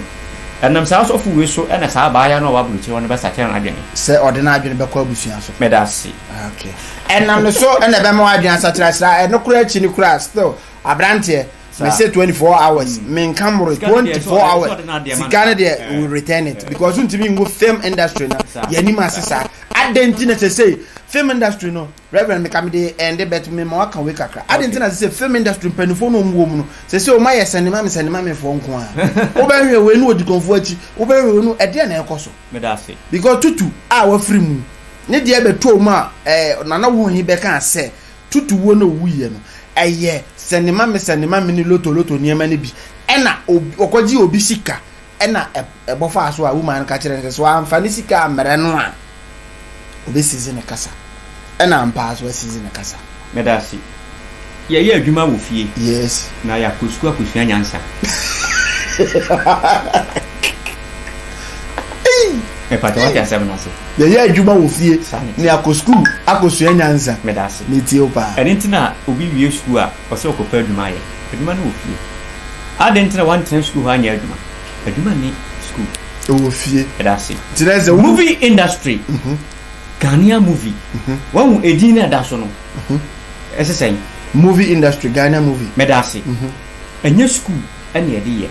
Ɛnam saa asɔfo wei so na saa abaayewa no a ɔwɔ aburokyire hɔ no bɛsakyera n'adwene. Sɛ ɔde n'adwene bɛkɔ abusua so. Meda ase. Okay. Ɛnam ne so na ɛbɛma w'adwene asakyera sra ɛno koraa akyi no koraa still aberanteɛ me se 24 hours menka mmoro 24 hours sika no deɛ we return it because wontumi ngu film industry no yɛanim ase saa adɛn nti na sɛsei film industry no Reverend meka mede ɛnde but mema waka wei kakra. Adi nti na sɛ sɛ film industry mpanimfoɔ na wɔn wɔ mu no sɛ sɛ wɔn ayɛ sɛnema me sɛnema me foɔ nko ara. Wobɛhwɛ wei no odi kɔnfoɔ akyi, wobɛhwɛ wei no ɛdeɛ na ɛkɔ so. Meda ase. Because Tutu a wafiri mu ne deɛ bɛtɔɔ mu a ɛɛ Nana Wohonhi bɛkaa sɛ Tutu wuo na owuiɛ no ɛyɛ sɛnema me sɛnema me ne loto loto nneɛma no bi ɛna obi ɔkɔgye obi sika ɛna ɛbɔ faa so a woman no ka kyerɛ no sɛ sɛ wamfa ne sika ammrɛ no a obesizi ne kasa. Ɛna ampa ara so asizi ne kasa. Meda ase. Yɛyɛ adwuma wɔ fie. Yes. Na yɛakɔ sukuu akɔsua nyansa. Mepakyɛ wate asɛm no ase. Yɛyɛ adwuma wɔ fie na yɛakɔ sukuu akɔsua nyansa. Meda ase. Metie wo paa. Ɛno nti na obi wie sukuu a, ɔsɛ ɔkɔpɛ adwuma ayɛ. Adwuma no wɔ fie. Adɛn nti na woantena sukuu hɔ anyɛ adwuma? Adwuma nni sukuu. Ɛwɔ fie. Meda ase. Nti na sɛ wo. Movie industry. Ghanaian movie. Wahu edin no a ɛda so no? Ɛse sɛn? Movie industry, Ghana movie. Meda ase. Ɛnyɛ sukuu ɛna yɛde yɛ.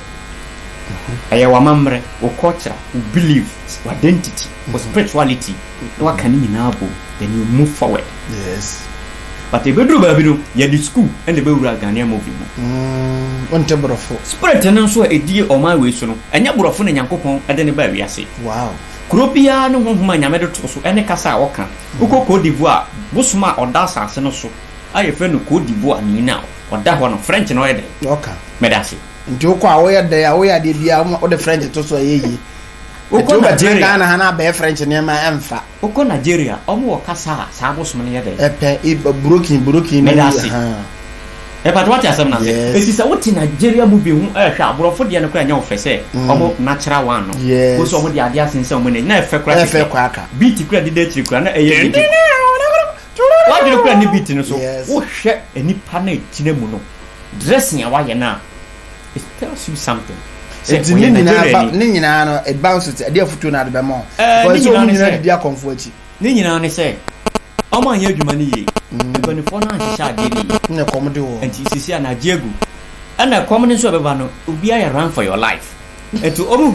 Ɛyɛ w'amammerɛ, wo culture, wo belief, w'identity, wo spirituality na waka ne nyinaa abom then you move forward. Yes. But ɛbɛduru baabi no, yɛde sukuu ɛna ɛbɛwura Ghanaian movie mu. Wonte borɔfo. Spirit no nso a ɛdi ɔman wei so no, ɛnyɛ borɔfo na Nyankopɔn de no baa wiase. Wow. Kuro biara ne honhom a Nyame de to so ne kasa a ɔka. Wokɔ Cote d'Ivoire a, bosom a ɔda asase no so a yɛfrɛ no Cote d'Ivoire ni no a ɔda hɔ no, French na ɔyɛ dɛn? Ɔka. Meda ase. Nti wokɔ a woyɛ dɛn a woyɛ adeɛ biara wode French to so a ɛyɛ yie. Wokɔ Nti wobɛtena Nigeria. Ghana ha na abɛyɛ French nneɛma a ɛmfa. Wokɔ Nigeria, wɔn wɔ kasa a saa abosom no yɛ dɛn? Ɛpɛ, i, broken, broken ne Meda ase. ahaa. Ɛpata wate asɛm no ase? Yes. Eti sɛ wote Nigeria movie ho ɛrehwɛ a, aborɔfo deɛ no koraa ɛnyɛ wo fɛ sɛ wɔn natural one no. Yes. Wo sɛ wɔn de adeɛ asensɛn wɔn ani na ɛfɛ koraa Ɛfɛ kɛkɛ. koraa ka. Beat koraa deda akyiri koraa na ɛyɛ dede. W'adwene koraa nni beat no so. Yes. Wohwɛ nipa no a ɛgyina mu no, dressing a wayɛ no a, it tells you something. Sɛ Nti ne ɔyɛ nyinaa ba Nigeriani. ne nyinaa no it bounces to ɛde afutuo na ade bɛma wo. Ɛɛ, ne Because sɛ nyinaa wɔn ne nyinaa sɛ. didi akɔmfo akyi. Ne nyinaa ne sɛ, wɔn anyɛ adwuma no yie. Mpanimfoɔ no anhyehyɛ adeɛ no yie. Na ɛkɔm de wɔn. Nti sisi a na agye agu. Ɛna ɛkɔm no nso a ɛbɛba no, obiara yɛ run for your life. Nti wɔn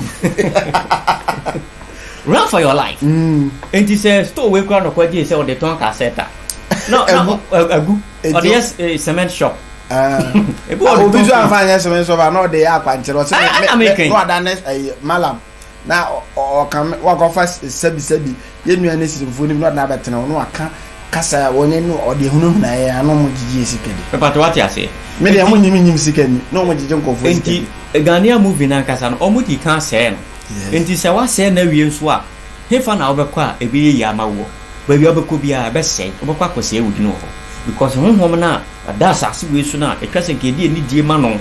run for your life. Nti sɛ store wei koraa na ɔkɔ gyee sɛ ɔde tɔn cassette a, na na agu. Ɔde yɛ cement shop. Ebi wɔ obi nso anfa anyɛ cement shop a na ɔde yɛ akwankyerɛ ɔsɛ me na wada ne malam. na ɔka wakɔfa sɛbisɛbi yɛn nua ne sirimfoɔ no bi na ɔde no abɛtena hɔ na waka kasa a wɔne no ɔde hunahuna yɛn ano wɔn gyegye yɛ sika di. Papa wate aseɛ. Me deɛ mo nyim nyim sika ni na wɔn gyegye nkurɔfoɔ sika di. Nti Ghanaian movie no ankasa no wɔn di kan sɛɛ no. Nti sɛ wasɛɛ no awie nso a hefa na wobɛkɔ a ɛbɛyɛ yie ama woɔ? Baabi a wobɛkɔ biara ɛbɛsɛe, wobɛkɔ akɔsɛe wo din wɔ hɔ because honhom no a Ɛda asase wei so no a, ɛtwa sɛ nka yɛde anidie ma no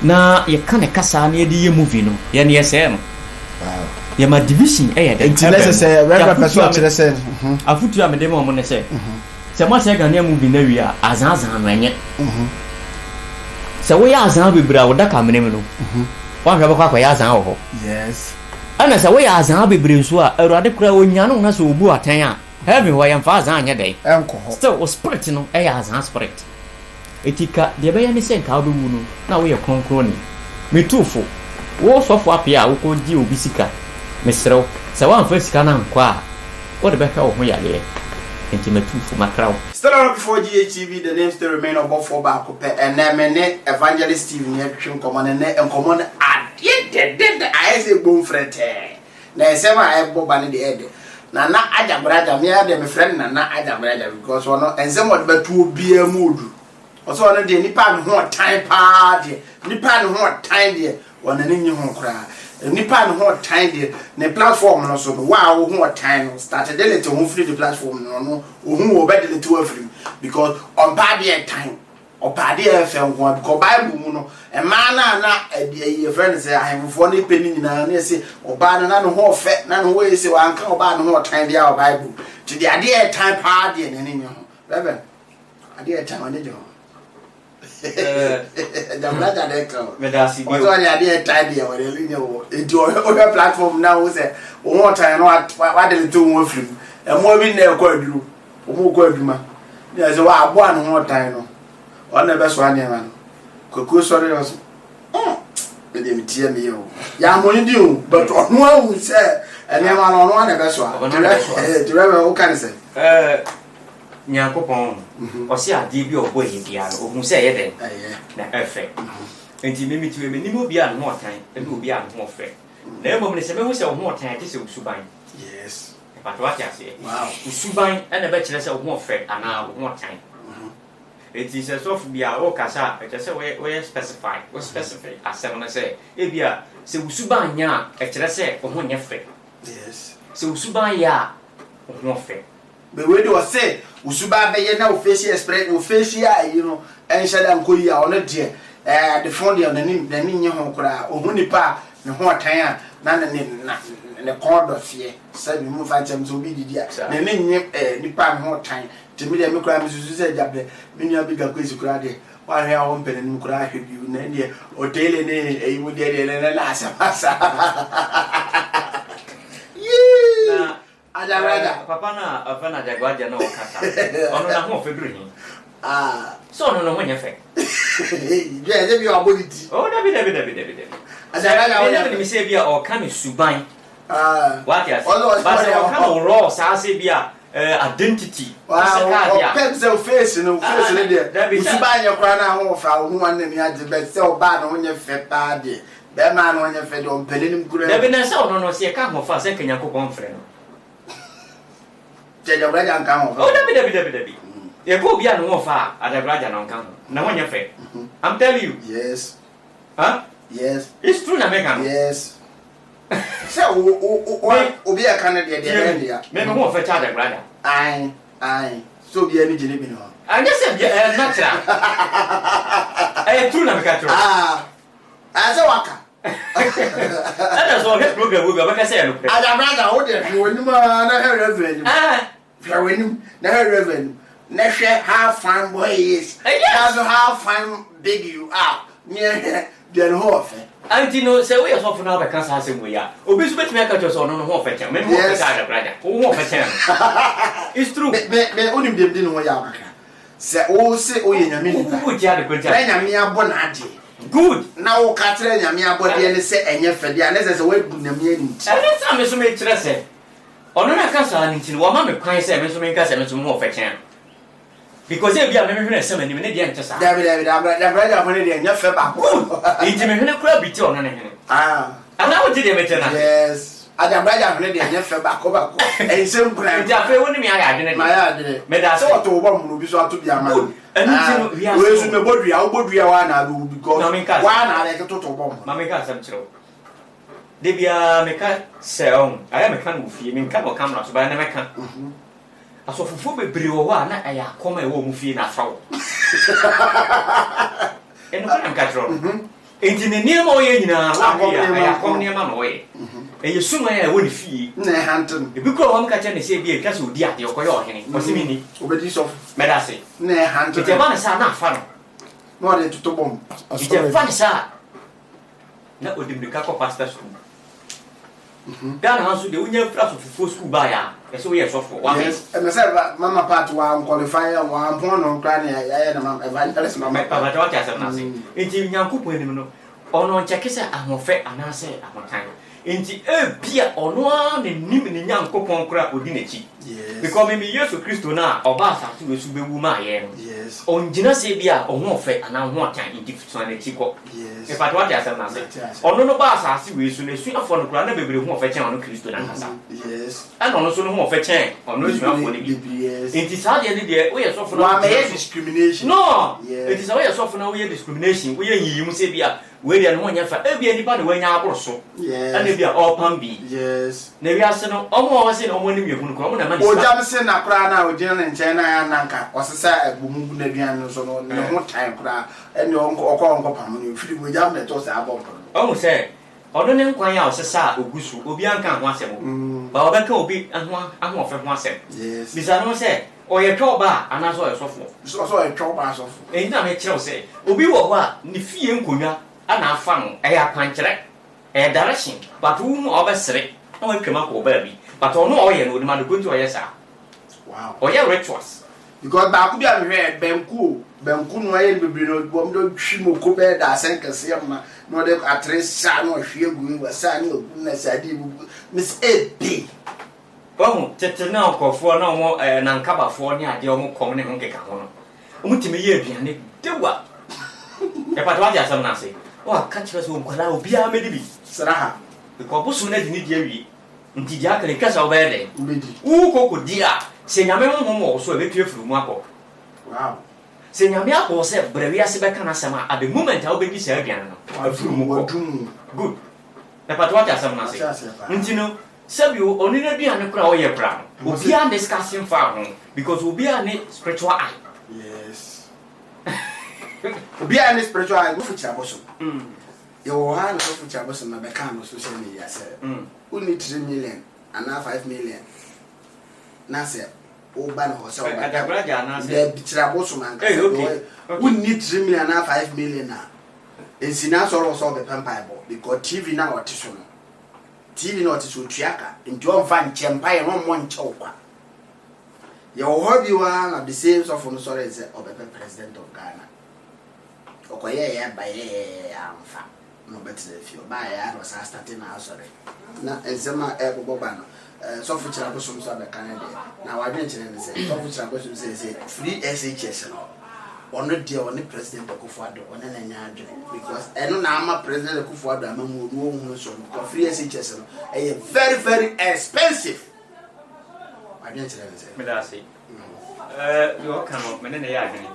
na yɛka ne kasa na yɛde yɛ movie no, yɛn yɛsɛɛ no. Yɛma division ɛyɛ dɛ. Nti na ɛsɛ sɛ Reverend pɛ sɛ ɔkyerɛ sɛ. Afotuo a mede ma wɔn ne sɛ, sɛ moasɛe Ghanaian movie no awie a, azaazaa no ɛnyɛ. Sɛ woyɛ azaa bebree a, wo daka mene mu no, woanhwɛ bɛkɔ akɔyɛ azaa wɔ hɔ. Yes. Ɛna sɛ woyɛ azaa bebree nso a, Awurade koraa ɔnyane wo na sɛ ɔbu atɛn a, Heaven hɔ yɛmfa azaa nyɛ dɛn? Ɛnkɔ hɔ. Still wo spirit no yɛ azaa spirit. Eti ka deɛ ɛbɛyɛ ne sɛ nka wobɛwu no na woyɛ kronkronni. Metu fo, wo sɔfo apea a wokɔ gye obi sika, mesrɛ wo, sɛ woamfa sika no ankɔ a, wode bɛhwɛ wo ho yareɛ. Enti matu fo, makra wo. Still on before GHTV, the name still remain ɔbɔfoɔ baako pɛ. Ɛnɛ me ne Evangelist Steve na yɛtwetwe nkɔmmɔ no. Ɛnɛ nkɔmmɔ no adeɛ dɛdɛdɛ ayɛ sɛ bomfrɛtɛɛ. Na nsɛm a ɛbɔ ba no deɛ ɛyɛ dɛ. Nana Agyabragya, me ara deɛ mefrɛ no Nana Agyabragya because ɔno nsɛm a ɔde bɛto obiara mu odu. Ɔsɛ ɔno deɛ nipa a ne ho ɔtan paa deɛ, nipa a ne ho ɔtan deɛ wɔn ani nye ho koraa. Nipa a ne ho ɔtan deɛ ne platform no so no wo a wo ho ɔtan no start delete ho firi ne platform no ɔno ohun wo ɔbɛ delete wo afiri mu because ɔmpɛ adeɛ ɛtan ɔpɛ adeɛ ɛfɛ nko ara because bible mu no mmaa no a na ɛde ɛyi yɛfrɛ no sɛ ahemfoɔ no pɛ no nyinaa ne ɛsɛ ɔbaa no na ne ho ɔfɛ na ne ho ɛsɛ wanka ɔbaa ne ho ɔtan deɛ wɔ bible nti deɛ adeɛ ɛtan paa deɛ n'ani nye ho reverend adeɛ ɛtan ɔne gye ho Jabrada de ka o. Meda ase bio. Ɔsɛ ɔde adeɛ ɛtae deɛ ɔde ɛli nyɛ wɔ. Eti ɔhwɛ platform na wo sɛ wo ho ɔtan no wadelete wo ho afiri mu. Ɛmoa bi na ɛkɔ adwuro. Wɔn kɔ adwuma. Ne yɛ sɛ wɔ aboa ne ho ɔtan no. Ɔno na ɛbɛsoa nneɛma no. Kwakuo sɔre ɔso. Mm. Me deɛ me tiɛ me yɛ o. Yɛ amoni di o. But ɔno ahu sɛ nneɛma no ɔno ana ɛbɛsoa. Ɔno na ɛbɛsoa. Ti rɛ wo ka ne sɛ. Ɛɛ. Nyankopɔn, ɔse adeɛ bi a ɔbɔeɛ biara no, ɔhuu sɛ ɛyɛ dɛn? Na ɛfɛ. Enti me mete wei, mennim obi a ne ho ɔtan ne obi a ne ho ɔfɛ. Na mmom no, sɛ mɛhu sɛ wo ho ɔtan a, gye sɛ wo suban. Yes. Mpakyɛ wate aseɛ? Wo suban na ɛbɛkyerɛ sɛ wo ho ɔfɛ anaa wo ho ɔtan. Enti sɛ sɔfo bi a wokasa a, ɛkyerɛ sɛ woyɛ woyɛ specify, wo specify asɛm no sɛ ebia sɛ wo suban nyɛ a, ɛkyerɛ sɛ wo ho nyɛ fɛ. Yes. Sɛ wo suban yɛ a, wo ho ɔfɛ. But wei de ɔse wo suban bɛyɛ na wo facial express wo facial ayi no ɛnhyɛ da nkɔ yie a ɔno deɛ ɛɛ adefo deɛ n'ani n'ani nye ho koraa ohu nipa a ne ho ɔtan a na ne ne na ne kɔn dɔ feɛ sɛ ne mu nfa nkyɛm sɛ obi didi a n'ani nye ɛɛ nipa a ne ho ɔtan nti me deɛ me koraa me susu sɛ gyabrɛ me nua bi gakwesi koraa deɛ wahwɛ a ɔmpɛ n'anim koraa ahwɛ bio na ɛdeɛ ɔtele ne ɛyi mu deɛ deɛ ne na asɛm asa yii. Ajagraja. Eh, papa no a ɔfɛ no Ajagraja na ɔkasa. Ɔno na ho ɔfɛ duru he. Ah. Sɛ ɔno no ho nyɛ fɛ. Dwɛ ɛsɛ bi a ɔbɔ ne ti. Oh, dabi dabi dabi dabi dabi. Ajagraja wɔyɛ. Ɛna menim sɛ bi a ɔka ne suban. Ah. Wate ase. Ba sɛ ɔka no raw saa sɛ bi a eh, identity. Physical deɛ a. Ɔpɛ sɛ face no face no deɛ. Dabi sɛ. Suban nyɛ koraa na ho ɔfɛ a ɔho wɔn n'ani agye bɛ sɛ ɔbaa ne ho nyɛ fɛ paa deɛ. Bɛɛma a ne ho nyɛ fɛ deɛ ɔmpɛ n'anim koraa. Dabi na sɛ ɔno no sɛ yɛka ahoɔfɛ a sɛ nka Nyankopɔn mfrɛ no. Kyɛ Adabragya nka ahoɔfɛ ho. Oh dabi dabi dabi dabi. Yɛka obi a ne ho ɔfɛ a Adabragya na ɔnka ho. Ne ho nyɛ fɛ. I'm telling you. Yes. Huh? Yes. It's true na meka no. Yes. Sɛ wo wo wo obi a ɛka no deɛ deɛ bɛyɛ deɛ. Me me ho ɔfɛ kyɛ Adabragya. Ae ae sɛ obi ani gye ne bi no ho. Anyɛ sɛ bia ɛyɛ natural. Ɛyɛ true na meka kyerɛ wo. Ah. Ɛɛ sɛ waka. Ɛna sɛ ɔhwɛ program wo bi ɔbɛka sɛ ɛyɛ nokorɛ. Adabrada wo deɛ hwɛ w'anim aa na hwɛ reverend anim. Hwɛ w'anim na hwɛ reverend anim na hwɛ how fine boy he is. Yes. Na how fine big you are. Ne hwɛ deɛ ne ho ɔfɛ. Anti no sɛ woyɛ sɔfo na wabɛka saa asɛm wei a obi nso bɛtumi aka kyerɛ sɛ ɔno ne ho ɔfɛ kyɛn me me ho ɔfɛ kyɛn Adabrada wo ho ɔfɛ kyɛn no. It's true. Me me me wonim deɛ medi ne ho yaw kakra. Sɛ wo se woyɛ Nyame nipa na Nyame abɔ n'adeɛ Good. na wo ka kyerɛ Nyame abɔdeɛ no sɛ ɛnyɛ fɛ deɛ a na ɛsɛ sɛ woabu Nyame animtia. Ɛno nti na me nso mekyerɛ sɛ ɔno na aka saa no nti no wama me kwan sɛ me nso menka sɛ me nso me ho ɔfɛ kyɛn no because ebia me me hwene ɛsɛ m'anim ne deɛ nte saa. Dabi dabi dabi Abraham hwene deɛ ɛnyɛ fɛ baako. Good. Nti me hwene koraa bi te ɔno ne hwene. Ah. Anaa wonte deɛ mekyerɛ no ase? Yes. Adabragya hwene deɛ ɛnyɛ fɛ baako baako. Ɛnsɛ nkuran. Nti afei wo ne me ayɛ adwene deɛ. Mayɛ adwene. Meda ase. Sɛ wɔto wo bɔ mono obi so ato bi ama no. Good. Ɛno nti no wiase. Wei nso mebɔ dua, wobɔ dua waa na abɛwu because Ma menka asɛm. waa na abɛtoto bɔ mono. Ma menka asɛm kyerɛ wo. Da biara meka sɛ ɔho, ayɛ meka no wɔ fie, menka no wɔ camera so, but ɛnɛ mɛka. Asɔfofoɔ bebree wɔ hɔ a na ɛyɛ akɔm a ɛwɔ wɔn fie na afa wɔn. Ɛnokorɛ na meka kyerɛ wo no. Enti ne nneɛma a ɔyɛ nyinaa, woanhwɛ yie a, ɛyɛ akɔm nneɛma na ɔyɛ. Ɛyɛ suman a ɛwɔ ne fie. Na ɛhante no. Ebi koraa wɔ hɔ a, wɔka kyerɛ no sɛ ebia etwa sɛ odi adeɛ, ɔkɔyɛ ɔhene. Ɔse menni. Ɔbɛdi sɔfo. Mɛda ase. Na ɛhante no. Enti ɛba no saa a, na afa no. Na ɔde toto bɔmb. Enti ɛfa no saa a, na ɔde mmirika kɔ pastor school. Ghana ha nso deɛ wonya firi asɔfofoɔ sukuu baeɛ a, ɛsɛ woyɛ sɔfoɔ. Wame. Yes, ɛmɛ sɛ mama part wa nkwalify yɛ wa mpɔn no koraa ne yɛayɛ na mama evangelist mama. Papa wate asɛm no ase. Nti Nyankopɔn anim no, ɔno ɔnkyɛke sɛ ahoɔfɛ anaasɛ ahotan. Nti ebia ɔno ara na nim ne Nyankopɔn koraa a ɔdi n'akyi. Because me me Yesu Kristo no a ɔbaa asase wei so bɛwu maa yɛn no, ɔngyina sɛ ebia wo ho ɔfɛ anaa wo ho ɔtan nti san n'akyi kɔ. Mepakyɛ wate asɛm no ase? Ɔno no baa asase wei so no, asuafoɔ no koraa na bebree ho ɔfɛ kyɛn ɔno Kristo no ankasa. Ɛna ɔno nso ne ho ɔfɛ kyɛn ɔno asuafoɔ no bi. Nti saa deɛ no deɛ woyɛ sɔfo na wogyina so. No! Nti sɛ woyɛ sɔfo na woyɛ discrimination, woyɛ nyiyimu sɛ ebia Wei deɛ ne ho nyɛ fɛ. Ebia nipa na wanya aboro so. Ɛna ebia ɔrepam bi. Na wiase no, wɔn a wɔse na wɔn anim yɛ hu no koraa, wɔn na ɛma ne sika. Ogya no se na koraa na ogyina ne nkyɛn na ayɛ na nka ɔsesa ɛbo mu gu n'aduan no so no, ne ho tan koraa. Ɛnneɛ ɔnkɔ ɔkɔ a ɔnkɔpam no, mfiri mu. Ogya no na ɛtɔ saa bɔmb no. Wahu sɛ, ɔno ne nkwan a ɔsesa a ogu so, obiara nkaa ho asɛm o, but ɔbɛka obi ho ahoɔfɛ ho asɛm. Bisa ne ho sɛ, Ɔyɛ twɔba anaasɛ ɔyɛ sɔfoɔ? Ɔsɛ ɔyɛ twɔba asɔfo. Ɛnti na mekyerɛ wo sɛ, obi wɔ hɔ a ne fie nkonnwa na afa no, ɛyɛ akwankyerɛ, ɛyɛ direction, but wo hu a wobɛsere na watwam akɔ wo baabi, but ɔno a ɔyɛ no onim ade ko nti ɔyɛ saa. Wow. Ɔyɛ rituals. Because baako bi a mehwɛɛ, banku o, banku no ayɛ no bebree na wɔn de twi moko bɛyɛ dadesɛn kɛseɛ ma na ɔde atere saa na ɔhwie agu mu, saa na wagu na sardine gugu, mese ebei. Wahu, tete na nkurɔfoɔ na wɔn ɛɛ nankabafoɔ ne adeɛ wɔn kɔm ne ho nkeka ho no, wɔtumi yɛ aduane dewa. Ɛpata wate asɛm no ase? Waka kyerɛ sɛ nkwadaa obiara mɛdi bi. Sraha. Because bosom no adi ne di awie. Nti deɛ aka no etwa sɛ wobɛyɛ dɛn? Wobɛdi. Wokɔ kɔdi a, sɛ Nyame honhom wɔ wo so a, ɛbɛtu afiri wo mu akɔ. Wow. Sɛ Nyame abɔ wo sɛ bra wiase bɛka n'asɛm a, at the moment a wobɛdi saa aduane no, afiri wo mu kɔ. Wadum. Good. Ɛpata wate asɛm no ase? Mate aseɛ paa. Nti no, Sɛbi o, ɔno n'aduane koraa a ɔyɛ koraa no, obiara ndiscuss mfaa ho because obiara nni spiritual eye. Yes. Obiara nni spiritual eye. Sɔfo Kyirabosom. Yɛwɔ hɔ ara na Sɔfo Kyirabosom na bɛkaa no social media sɛ wonni 3 million anaa 5 million na sɛ woba ne hɔ sɛ wobɛpɛ. Adabragya anaasɛ? Dabi, Kyirabosom ankasa. Wonni 3 million anaa 5 million a, nsi n'asɔre hɔ sɛ wobɛpɛ mpaebɔ because TV no a ɔte so no, TV na ɔte so otua ka nti ɔmfa nkyɛ mpaeɛ no ɔmmɔ nkyɛ wo kwa. Yɛwɔ hɔ bio ara na the same sɔfo no sɔree sɛ ɔbɛpɛ president of Ghana. Ɔkɔyɛɛyɛ bayɛɛyɛ amfa na ɔbɛtena fie. Ɔbaeɛ ara na ɔsan starte n'asɔre. Na nsɛm a ɛrebobɔ ba no, eh, sɔfo kyerɛ abosom nso abɛka ne deɛ. Na wadwene kyerɛ ne sɛ, sɔfo kyerɛ abosom sɛ sɛ free SHS no, Ɔno deɛ ɔne president Akufo Addo ɔne no nyɛ adwene because ɛno na ama president Akufo Addo amamuo no ɔnhunu so no because free SHS no ɛyɛ very very expensive. Adwene kyerɛ ne sɛ. Meda ase. Ɛɛ deɛ ɔka no me ne no yɛ adwene.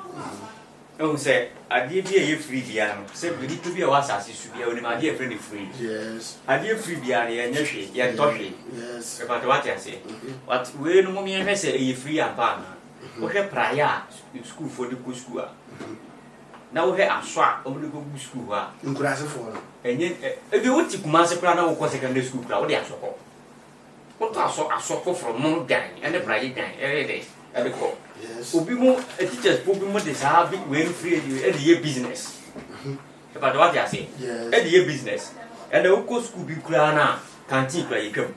Ehu sɛ adeɛ bi a ɛyɛ free biara no sɛ nipa bi a ɛwɔ asase so biara onim adeɛ a yɛfrɛ no free. Yes. Adeɛ free biara no yɛnyɛ hwee yɛntɔ hwee. Yes. Ɛfata wate aseɛ. But wei no mom yɛnhwɛ sɛ ɛyɛ free ampa anaa. Wohwɛ praeɛ a sukuufoɔ de kɔ sukuu a, na wohwɛ asɔ a wɔde kɔgu sukuu hɔ a. Nkurasefoɔ no. Ɛnyɛ ebi wote Kumase koraa na wokɔ secondary school koraa wode asɔ kɔ. Wotɔ asɔ asɔ foforɔ mono dwan ɛne praeɛ dwan ɛyɛ dɛ ɛde kɔ. Obi mo teachers foɔ bi mo de saa bi wei no firi ɛde yɛ business. Ɛpatɛ wate aseɛ. Ɛde yɛ business. Ɛnna wokɔ sukuu bi koraa na canteen koraa yɛtwam.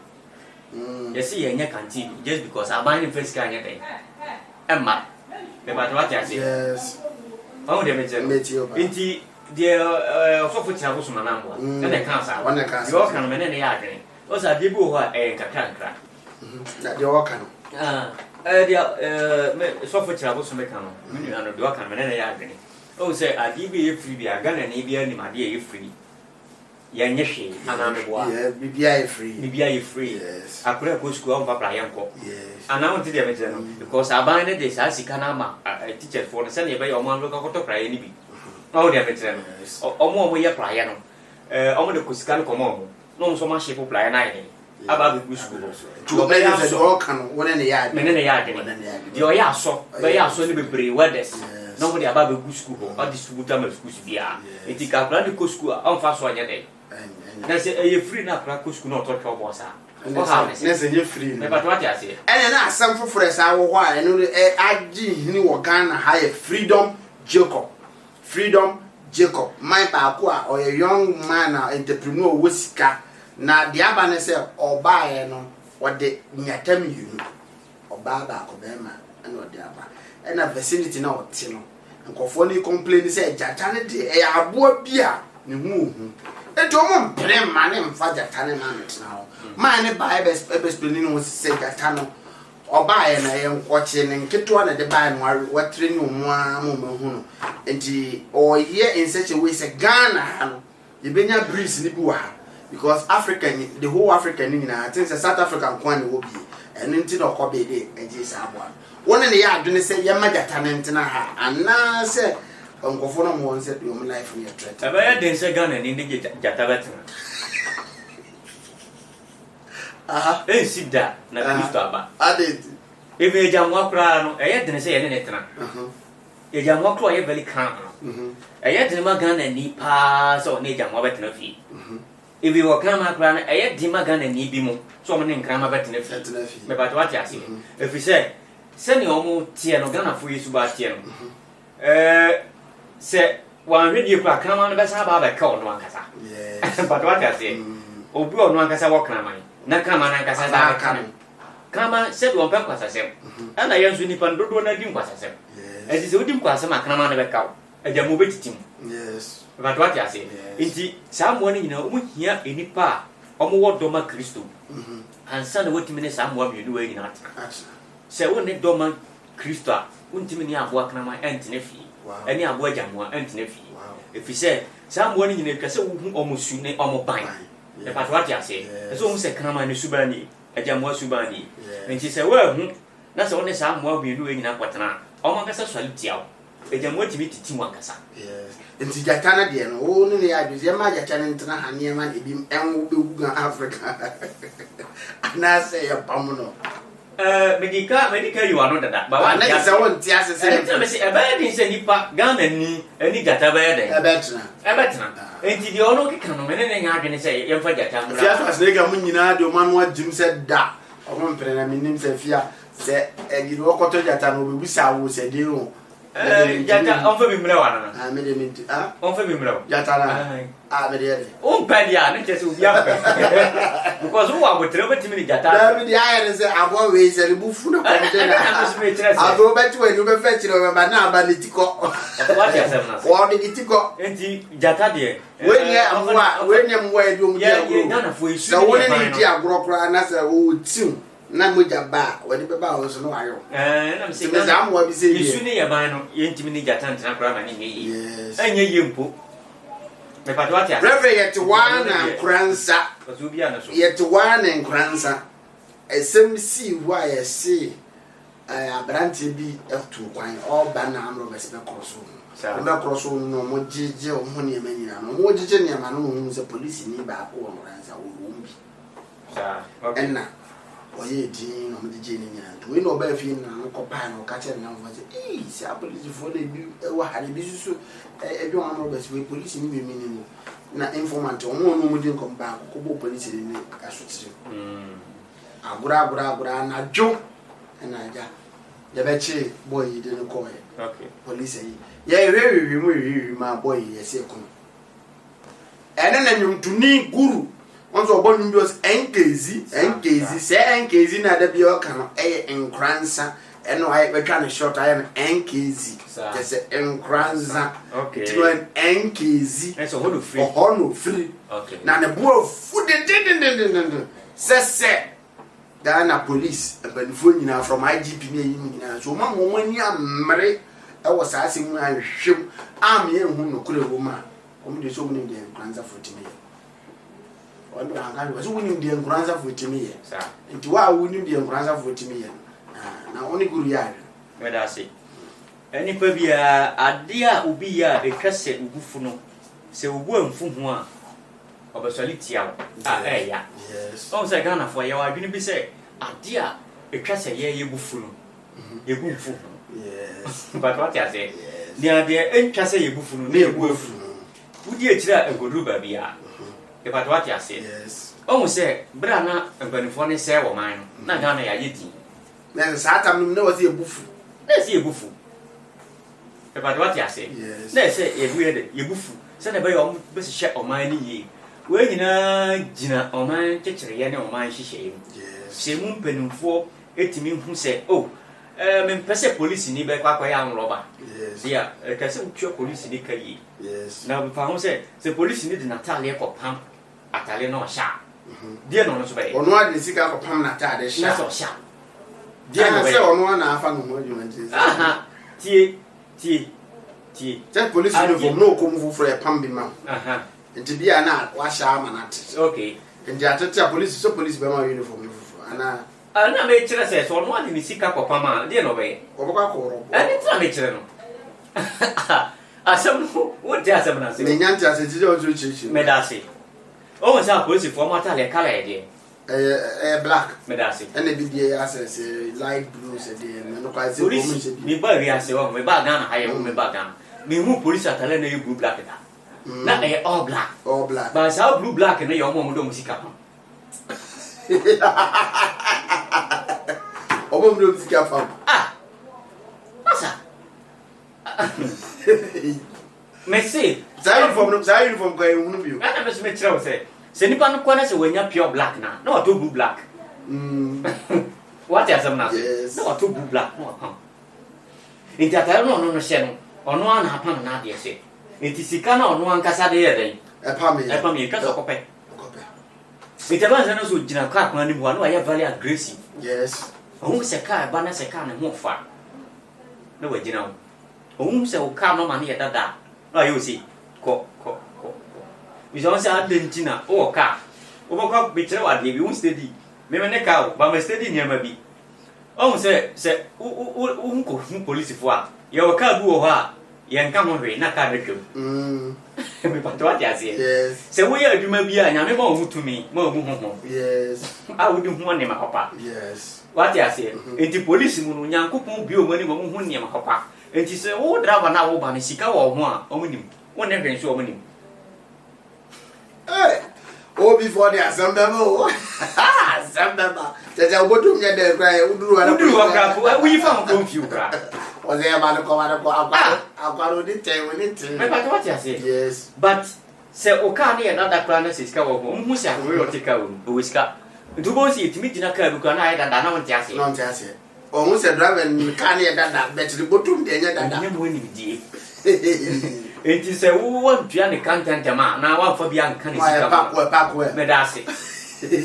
Yɛse yɛnyɛ canteen bi just because aban no mfa sika nyɛ dɛn ɛmma. Mepatɛ wate aseɛ? Yes. Wahu deɛ mekyerɛ no? Metie wo paa. Nti deɛ ɔsɔfo kyerɛ abosom anamboa ɛna ɛka saa no. Ɔna ɛka Deɛ saa. ɔka no me ne no yɛ adwene. Ɔsɛ adeɛ bi wɔ hɔ a ɛyɛ nkakra nkra. Na deɛ ɔka no. Ah, ɛɛ deɛ ɛɛ me sɔfo kyerɛ abosom ka no, me nua no deɛ ɔka no me ne no yɛ adwene. Ɔhu sɛ adeɛ bi a ɛyɛ free bi a Ghanani biara nim adeɛ a ɛyɛ free. Yɛnyɛ hwee anaa meboa? Yeah, biribiara yɛ free. Biribiara yɛ free. Yes. Akwadaa kɔ sukuu a ɔmfa pra yɛnkɔ. Yes. Anaa wonte deɛ mekyerɛ no? Because aban no de saa sika no ama teachers foɔ no sɛdeɛ ɛbɛyɛ ɔmo ano akɔtɔ praeɛ no bi. Ɔho deɛ mekyerɛ no? Yes. Ɔmo a ɔmo yɛ praeɛ no, ɔmo de kɔ sika no kɔma ɔmo na ɔmo nso ɔmo ahyepo praeɛ no ayɛ dɛn? Aba abɛgu sukuu hɔ. Nti Deɛ ɔbɛyɛ ɔbɛyɛ sɛ asɔ. deɛ ɔka no, wo ne ne yɛ adwene. Me ne ne yɛ adwene. Wo ne ne yɛ adwene. Deɛ ɔyɛ asɔ, bɛyɛ asɔ no bebree welders Yes. na ɔmo de aba abɛgu sukuu hɔ, ɔdistribute ama schools biara. Yes. Nti ka akwadaa no kɔ sukuu a, ɔmfa asɔ nyɛ dɛn? Ɛnyɛ. Na sɛ ɛyɛ free na akwadaa kɔ sukuu na ɔtɔ twɛ bɔs a, ɔhaw ne Ne sɛ. sɛ nyɛ free no. Mepatɔ wate aseɛ? Ɛna na asɛm foforɔ a ɛsan wɔ hɔ a ɛno no ɛ agye nhini wɔ Ghana ha yɛ Freedom Jacob. Freedom Jacob, man baako a ɔyɛ young man a entrepreneur ɔwɔ sika na deɛ aba ne sɛ ɔbaeɛ no ɔde nyata mmienu, ɔbaa baako bɛrima ɛna ɔde aba ɛna vicinity na ɔte no nkurɔfoɔ no complain sɛ gyata no deɛ ɛyɛ aboa bi a ne ho ohu Enti wɔn mpene mma ne mfa gyata ne mma ntena hɔ. Maa ne baeɛ bɛ bɛ explain ne ho sɛ gyata no ɔbaeɛ no ɛyɛ nkɔkye ne nketewa na ɛde baeɛ no watrɛ ne wɔn ara ma wɔn ahu no. Enti ɔyɛ in such a way sɛ Ghana ha no Yɛbɛnya breeze no bi wɔ ha because Africa nyi the whole Africa no nyinaa I think sɛ South Africa nko ara na ɛwɔ bie ɛno nti na ɔkɔ bee de ɛgyee saa aboa no. Wo ne no yɛ adwene sɛ yɛmma gyata no ntena ha anaasɛ nkurɔfoɔ no a wɔwɔ no sɛ deɛ wɔn life no yɛ threatened. Ɛbɛyɛ den sɛ Ghanani ne gyata bɛtena. Aha. Ɛnsi da na Kristo aba. Adɛn nti? Even agyammoa koraa no, ɛyɛ den sɛ yɛne no tena. Agya Mmoa koro a ɔyɛ very calm no, ɛyɛ den ma Ghanani paa sɛ ɔne Agya Mmoa bɛtena fie. Even wɔ kraman koraa no, ɛyɛ den ma Ghanani bi mo sɛ ɔmo ne nkraman bɛtena fie. Mepatɛ wate aseɛ. Ɛfiri sɛ, sɛnea ɔmo teɛ no, Ghanafoɔ yi suba teɛ no, ɛɛ sɛ wanhwɛ die koraa kraman no bɛsan aba abɛka ɔno ankasa. Mepatɛ wate aseɛ. Obi a ɔno ankasa wɔ kraman, na kraman no ankasa ba abɛka no. Kraman, sɛdeɛ ɔmpɛ nkwasasɛm. Ɛna yɛn nso nnipa no dodoɔ no ara di nkwasasɛm. Ɛnti sɛ wodi nkwasasɛm a kraman no bɛka wo. Agya mu wobɛtiti mu. Mepakyɛ wate aseɛ? Nti saa mmoa no nyinaa wɔn hia nnipa a wɔn wɔ dɔ ma Kristo ansa na wɔatumi ne saa mmoa mmienu wei nyinaa atena. Sɛ wo ne dɔ ma Kristo a, wontumi ne aboa kraman ɛntena fie, ɛne aboa agyamoa ɛntena fie. Ɛfiri sɛ saa mmoa no nyinaa atwa sɛ wohu wɔn su ne wɔn ban. Mepakyɛ wate aseɛ? Ɛsɛ wɔhu sɛ kraman ne suban nie. Agya mmoa suban nie. Enti sɛ woanhu na sɛ wo ne saa mmoa mmienu wei nyinaa kɔtena a, wɔn ankasa suare tia wo. Agya mmoa tumi titi wo ankasa. Yes. Nti gyata no deɛ no, wo ne no yɛ adwene sɛ yɛmma gyata no ntena ha nneɛma na ebi nwo bɛwu Ghana Africa anaasɛ yɛpam no? Eh, medi ka medi ka yi w'ano dada. Ba wante ase. Sɛ wonte ase sɛ. Ɛno nti na mese ɛbɛyɛ den sɛ nipa Ghana ni ɛne gyata bɛyɛ dɛn? Ɛbɛtena. Ɛbɛtena. Enti deɛ ɔno keka no me ne ne nyɛ adwene sɛ yɛmfa gyata mmra. Afia so asenega mu nyinaa deɛ ɔmo ano agyim sɛ da ɔmo mpene na menim sɛ afia sɛ ɛyere ɔkɔtɔ gyata no ɔbɛbusa wo sɛ den o. Eh, gyata ɔmfa bi mmerɛ wo anana? Ah, me de me nti ah. Ɔmfa bi mmerɛ wo. Gyata na. Ah, me de yɛ de. Wompɛ deɛ a ne kyerɛ sɛ obi ampɛ. Because wowɔ aboterɛ wobɛtumi ne gyata. Daabi deɛ ayɛ ne sɛ aboa wei sɛ ne bo fu na kɔm de na. Afei wobɛte w'ani wobɛfɛ kyerɛ wobɛba na aba ne ti kɔ. Wate asɛm no ase. Wɔde ne ti kɔ. Nti gyata deɛ. Wei nyɛ mmoa wei nyɛ mmoa yɛde wɔn di agorɔ. Sɛ wo ne ne di agorɔ koraa na sɛ ɔtiw na mogya ba a, wɔde bɛba wo so na wayɛ wo. Ɛɛ, ɛna mesɛ Nti me saa mmoa bi sɛ yɛ. Yɛsu ne yɛ ban no, yɛntumi ne gyata ntena koraa ma ne nyɛ yie. Yes. Ɛnyɛ yie mpo. Mepatɛ wate ase. Reverend yɛte hɔ ara na nkora nsa. Ɔsɛ obi a no so. Yɛte hɔ ara na nkora nsa. Ɛsɛm sii hɔ a yɛse ɛɛ aberanteɛ bi tuu kwan ɔreba na armed robbers bɛkorɔ so no. Saa. Wɔbɛkorɔ so no na wɔgyegye wɔn ho nneɛma nyinaa no. Wɔgyegye nneɛma no na wɔhu sɛ polisini baako wɔ nkora nsa ɔwɔ wɔn bi. Ɛnna ɔyɛɛ dinn na wɔde gyee ne nyinaa. Nti wei na ɔbaa fie no na n'ano kɔpae na ɔka kyerɛɛ ne nnamfoɔ sɛ, Ei, saa polisifoɔ no ebi wɔ ha no, ebi nso so ɛdwe wɔn robbers wei, polisi no mmienu ni no. Na informant, wɔn a wɔne wɔn di nkɔmmɔ baako kɔbɔɔ polisi no ne asotire. Agorɔ agorɔ agorɔ anadwo ɛna agya yɛbɛkyee bɔɔ yi de no kɔɔɛ. Polisi yi yɛhwehwehwɛ mu hwehwehwɛ mu a bɔɔ yi yɛsɛ ɛko no. Ɛno na nnwomtoni Guru, wɔn nso ɔbɔ nnwom bi ɔsɛ NKZ, NKZ, sɛ NKZ na ada bi ɔka no ɛyɛ nkoransa, ɛno ayɛ bɛtwa no short ayɛ no NKZ, kyɛ sɛ nkoransa, nti no NKZ, ɔhɔ no firi, na ne bo afu dendendendenden sɛ sɛ Ghana police mpanimfoɔ nyinaa from IGP ne ayi mu nyinaa nso wɔn ama wɔn ani ammere wɔ saa asɛm mu anhwehwɛ mu ama yɛnhu nokorɛ wɔ mu a wɔn deɛ sɛ wɔn nim deɛ nkoransafoɔ tumi yɛ wɔn deɛ wɔn anka sɛ wɔn nim deɛ nkoransafoɔ tumi yɛ nti wɔn a wɔn nim deɛ nkoransafoɔ tumi yɛ no na wɔn ne guru yɛ adwene. Mɛda ase. Nipa biara adeɛ a obi yɛ a ɛtwa sɛ obu fu no sɛ obu amfu ho a ɔbɛsɔre tia wo a ɛɛya. Wahu sɛ Ghanafoɔ yɛwɔ adwene bi sɛ adeɛ a ɛtwa sɛ yɛ yɛbu fu no, yɛbu mfu ho. But wate aseɛ? Nea deɛ ɛntwa sɛ yɛbu fu no, na yɛbu afu. Wodi akyire a ɛnkɔduru baabiara. But wate aseɛ? Wahu sɛ berɛ a na mpanimfoɔ no sɛe wɔ man no, na Ghana yɛayɛ din. Na ɛsɛ saa tam no mu na ɛwɔ sɛ yɛbu fu. Na ɛsɛ yɛbu fu. Mepakyɛ wate aseɛ? Yes. Na ɛsɛ yɛbu yɛ dɛ, yɛbu fu sɛdeɛ ɛbɛyɛ wɔn bɛhyehyɛ ɔman no yie. Wei nyinaa gyina ɔman nkyekyereeɛ ne ɔman nhyehyɛeɛ mu. Yes. Sɛ emu mpanimfoɔ tumi hu sɛ, oh, Ɛɛ mempɛ sɛ polisini bɛkɔ akɔyɛ anworɔba. Deɛ ɛka sɛ wotua polisini ka yie. Na fa ho sɛ sɛ polisini de n'ataadeɛ kɔpam atadeɛ na ɔhyɛ a, deɛ na ɔno nso bɛyɛ? Ɔno ara de ne sika kɔpam n'atadeɛ hyɛ a. Na sɛ ɔhyɛ a, deɛ na ɔbɛyɛ? Sɛ ɔno ara na afa ne ho adwuma nti. Aha, tie, tie, tie. Sɛ polisi uniform na ɔkɔ mu foforɔ ɛpam bi ma wo. Nti bi a na wahyɛ ama no ate. Okay. Nti atete a polisi sɛ polisi bɛma uniform no foforɔ anaa? Ɛna mekyerɛ sɛ sɛ ɔno ade ne sika kɔpam a, deɛ na ɔbɛyɛ? Ɔbɛkɔ akɔworɔ. Ɛne nti na mekyerɛ no. Asɛm no, wonte asɛm no ase. Menya nte ase nti sɛ ɔnso kyerɛkyerɛ. Meda ase. Wohu sɛ apolisifoɔ ɔmo ataadeɛ colour yɛ deɛn? Ɛyɛ ɛyɛ black. Meda ase. Ɛna ebi deɛ yɛ asɛ sɛ light blue sɛ deɛ mɛ no kwa sɛ Polisi wɔn nhyɛ bi. Me baa wiase wɔ me baa Ghana ha yɛ wo me baa Ghana. Me hu polisi ataadeɛ na ɛyɛ blue black da. Na ɛyɛ all black. All black. But saa blue black no yɛ ɔmo a ɔmo de ɔmo sika pam. Ɔmo a ɔmo de ɔmo sika pam. Ah! Masa. Mese. Saa uniform no saa uniform kɔ ehunu bio. Ɛna me so me kyerɛ wo sɛ sɛ nipa no kɔ na sɛ wanya pure black na na watɔ blue black. Mm. Wate asɛm no ase. Na watɔ blue black na wapam. Nti atare no ɔno no hyɛ no ɔno ara na apam n'adeɛ hyɛ. Nti sika na ɔno ankasa de yɛ dɛn? Ɛpam yɛ. Ɛpam yɛ twa sɛ ɔkɔpɛ. Ɔkɔpɛ. Nti ɛbɛn sɛ no so gyina kaa kwan no mu hɔ a na wayɛ very aggressive. Yes. Ɔhu sɛ kaa ɛba na sɛ kaa ne ho fa na wagyina wo. Ɔhu sɛ wo kaa nɔma no yɛ dada a, na wayɛ wo sei, kɔ, kɔ, kɔ, kɔ. Bisa wo sɛ adɛn nti na wowɔ kaa? Wobɛkɔ mekyerɛ wo adeɛ bi, wo steady. Me me ne kaa o, but me steady nneɛma bi. Ɔhu sɛ sɛ wo wo wo kɔhu polisifoɔ a, yɛwɔ kaa bi wɔ hɔ a, yɛnka ho hwee na kaa no atwam. Mm. Mepatɔ wate aseɛ. Yes. Sɛ woyɛ adwuma bi a, Nyame ma wo mu tumi, ma wo mu honhom. Yes. A wode hu nneɛma papa. Yes. Wate aseɛ? Enti police mu no, Nyankopɔn bue wɔn ani ma wɔhu nneɛma papa. Enti sɛ wo driver no a woba no, sika wɔ wo ho a, wɔn nim. Wo nne hwee nso a, wɔn nim. Hey! Obi fɔ de asɛm bɛba o. Asɛm bɛba. Kyɛ sɛ wobɔtom nyɛ dɛ koraa yɛ woduru hɔ na Woduru hɔ koraa po, woyi fa ho kɔ mfie koraa. Wɔsɛ yɛ ma no kɔ ma no kɔ akwaro akwaro oni tɛn oni tɛn. Mɛpatɛ wate aseɛ? Yes. But Sɛ wo car no yɛ dada koraa na sɛ sika wɔ ho, wɔn hu sɛ akoa yi a ɔte car mu no, ɔwɔ sika. Nti wobɛhu sɛ yɛtumi gyina car bi koraa na ayɛ dada na wonte aseɛ. Na ɔnte aseɛ. Ɔhu sɛ driver no car no yɛ dada but ne bɔtɔm deɛ ɛnyɛ dada. Ɔnyɛ mu animdie. Nti sɛ wo wantua ne ka ntɛntɛm a anaa wamfa bi anka ne sika ho a, meda ase.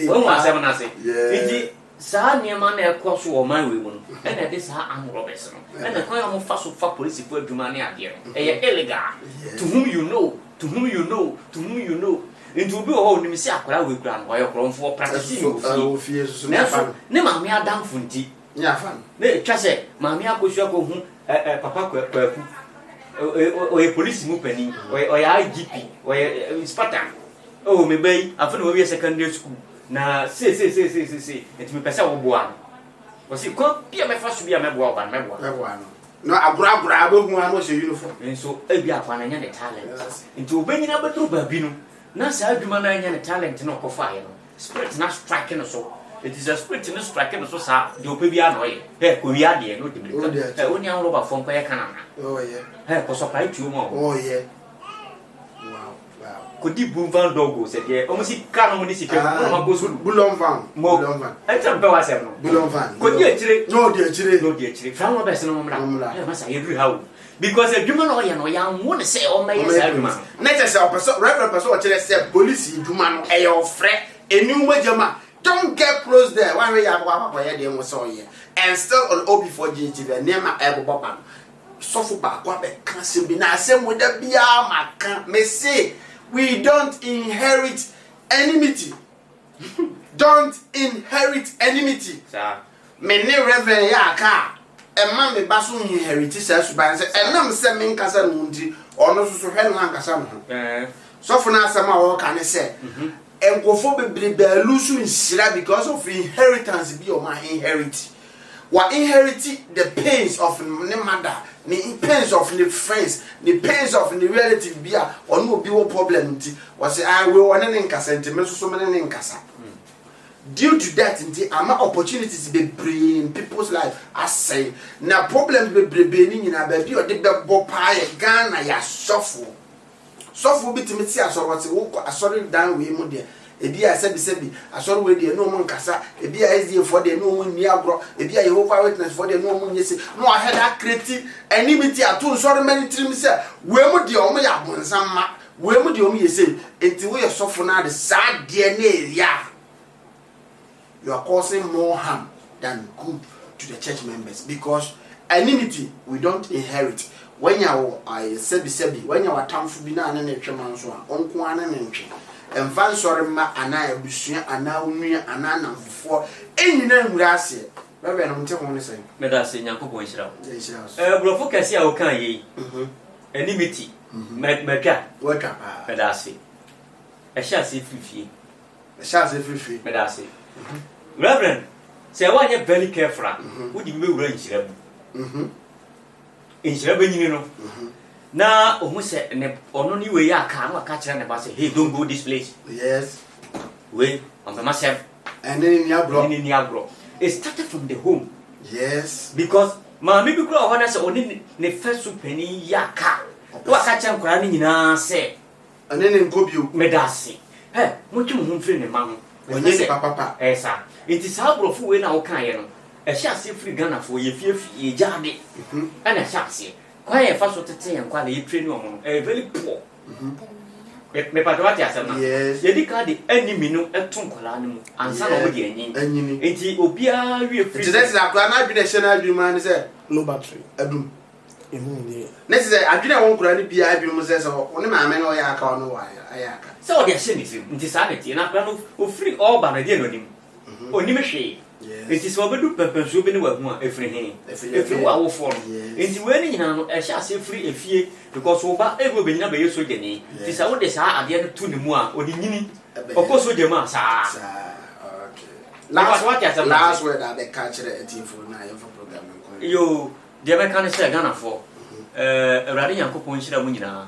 Wahu asɛm no ase. Nti Saa nneɛma no a ɛkɔ so wɔ ɔman wei mu no na ɛde saa armed robbers no, ɛna kwan a wɔfa so fa polisifo adwuma ne adeɛ no, ɛyɛ illegal. To whom you know, to whom you know, to whom you know. Nti obi wɔ hɔ a onim sɛ akwadaa wei koraa no, ɔyɛ korɔmfoɔ, practice no wɔ fie. Nanso ne maame adamfo nti, na ɛtwa sɛ maame akosua kɔhu papa Kwaku, ɔyɛ polisi mu panin, ɔyɛ IGP, ɔyɛ inspector. Oh, me ba yi, afei na wawie secondary school. Na sei sei sei sei sei sei, nti mepɛ sɛ woboa no. Ɔse kwan bi a mɛfa so bi a mɛboa wo ba no, mɛboa. Mɛboa no. Na agorɔ agorɔ a wobɛhu ara na ɔhyɛ uniform. Nso ebi akwa no ɛnyɛ ne talent. Nti ɔbɛnyini abɛduru baabi no, na saa adwuma no a ɛnyɛ ne talent no a ɔkɔfaeɛ no, spirit no astrike no so. Nti sɛ spirit no strike no so saa a, deɛ ɔpɛ biara na ɔyɛ. Hɛ, kɔwia adeɛ na ɔdi mirika. Hɛ, wo ne anworɔbafoɔ nkɔyɛ Canaan. Hɛ, kɔ supply tuo ma wɔn. Ɔyɛ. Wow. Kodi Bunvan Dɔgo sɛ deɛ ɔmo si kaa na ɔmo de sika gu mu na ɔmo akɔ sukuu. Bulon van. Mo Bulon van. ɛnkyɛ mpɛ w'asɛm no. Bulon van. Kodi akyire. Na ɔdi akyire. Na ɔdi akyire. Fra wɔn bɛs no wɔn mmra. Wɔn mmra. Ɛyɛ masa yɛduru ha o. Because adwuma na ɔyɛ no ɔyɛ anwo ne sɛ ɔmmɛyɛ saa adwuma no. Na kyerɛ sɛ ɔpɛ sɛ reverend pɛ sɛ ɔkyerɛ sɛ polisi adwuma no ɛyɛ ɔfrɛ ɛni wo mogya mu a don't get close there wahwɛ yɛ akɔkɔ akɔyɛ deɛ ɛwɔ sɛ ɔyɛ and still on OB4GHTV nneɛma ɛbobɔ ba no Sɔfo baako abɛka asɛm bi na asɛm wei da biara maka mese we don't inherit enmity don't inherit enmity me ne reverend yɛ aka a ɛma me ba so inherit saa suban sɛ ɛnam sɛ menkasa ne ho nti ɔno nso so hwɛ no ankasa ne ho sɔfo no asɛm a ɔreka ne sɛ mhm. nkurɔfoɔ bebree baalu so nhyira because of inheritance bi a wɔn inherit Wa inherit the pains of ne mother, ne pains of ne friends, ne pains of ne relative bi a ɔne obi wɔ problem nti, ɔse ah wei ɔne ne nkasa nti me nso so me ne ne nkasa. Due to that nti ama opportunities bebree in people's life asɛe. Na problems bebrebe ne nyinaa baabi a ɔde bɛbɔ paa yɛ Ghana yɛ asɔfoɔ. Sɔfoɔ bi tumi te asɔre ɔse wokɔ asɔre dan wei mu deɛ. Ebi a sɛbisɛbi, asɔre wei deɛ ɛne wɔn nkasa, ebi a SDA foɔ deɛ ɛne wɔn nni agorɔ, ebi a Jehovah Witness foɔ deɛ ɛne wɔn nyɛ sei, na wahwɛ da akreti enmity ato nsɔremma no tirim sɛ wei mu deɛ wɔn yɛ abonsam mma, wei mu deɛ wɔn yɛ sei. Enti woyɛ sɔfo na ade saa adeɛ no reyɛ a, you are causing more harm than good to the church members because enmity we don't inherit. Wanya wo ayɛ sɛbisɛbi, wanya w'atamfo bi na ne ne twe ma nso a, wo nko ara ne ne ntwe. Mfa nsɔre mma anaa abusua anaa wo nua anaa nnamfofoɔ nnyina nwura aseɛ. Reverend wo nte ho ne sɛn? Meda ase, Nyankopɔn nhyira wo. Nhyira wo so. Eh, borɔfo kɛse a wokaa yei, enmity, matwa. Woatwa paa. Meda ase. Ɛhyɛ aseɛ firi fie. Ɛhyɛ aseɛ firi fie. Meda ase. Reverend, sɛ woanyɛ very careful a, wode bi bɛwura nhyira mu. Nhyira bɛnyini no, na ɔhu sɛ ne ɔno ne wei aka na waka kyerɛ ne ba sɛ, hey, don't go this place. Yes. Wei, ɔmpɛ m'asɛm. Ɛne ne ni agorɔ. Ɛne ne ni agorɔ. It started from the home. Yes. Because maame bi kura wɔ hɔ na sɛ ɔne ne fɛ so panin yɛ aka, na waka kyerɛ nkwadaa no nyinaa sɛ, Ɔne no nkɔ bio. Meda ase. Hɛ, montwe mo ho mfiri ne mma ho. Ɔnyɛ nipa papa. Ɛyɛ saa. Nti saa aborɔfo wei na wokaeɛ no, ɛhyɛ aseɛ firi Ghanafoɔ, yɛ fie fie, yɛ gyaade ɛna ɛhyɛ aseɛ. Kwan a yɛfa so tete yɛn nkwadaa, yɛ train wɔn no, ɛyɛ very poor. Mepatwa wate asɛm no ase? Yɛdi kan de enemy no to nkwadaa no mu ansa na wɔn de anyin. Nti obiara wie firi sɛ. Nti sɛ akwadaa no adwene a ɛhyɛ n'adwene mu ara ne sɛ. Low battery. Adum. Ehuu deɛ. Ne te sɛ adwene a ɛwɔ nkwadaa no biara adwene mu sɛ sɛ ɔne maame no ɔyɛ aka ɔne wɔ ayɛ aka. Sɛ ɔde ahyɛ ne tirim nti saa na ɛteɛ. Na akwadaa no ɔfiri ɔreba no ɛdeɛn na ɔnim? Ɔnnim hwee. Nti sɛ ɔbɛdu pɛmpɛnsoɔ bi ne wahu a ɛfiri he? Ɛfiri wo awofoɔ no. Nti wei no nyinaa no ɛhyɛ aseɛ firi efie because wo ba ebi ɔbɛnyini abɛyɛ sogyani. Nti sɛ wode saa adeɛ no to ne mu a ɔde nyini. Ɔkɔ sogya mu a saa. Last word a bɛka kyerɛ atiefoɔ na yɛmfa program no nkɔ. Yoo. Deɛ mɛka ne sɛ Ghanafoɔ, eh, Awurade Nyankopɔn nhyira mo nyinaa.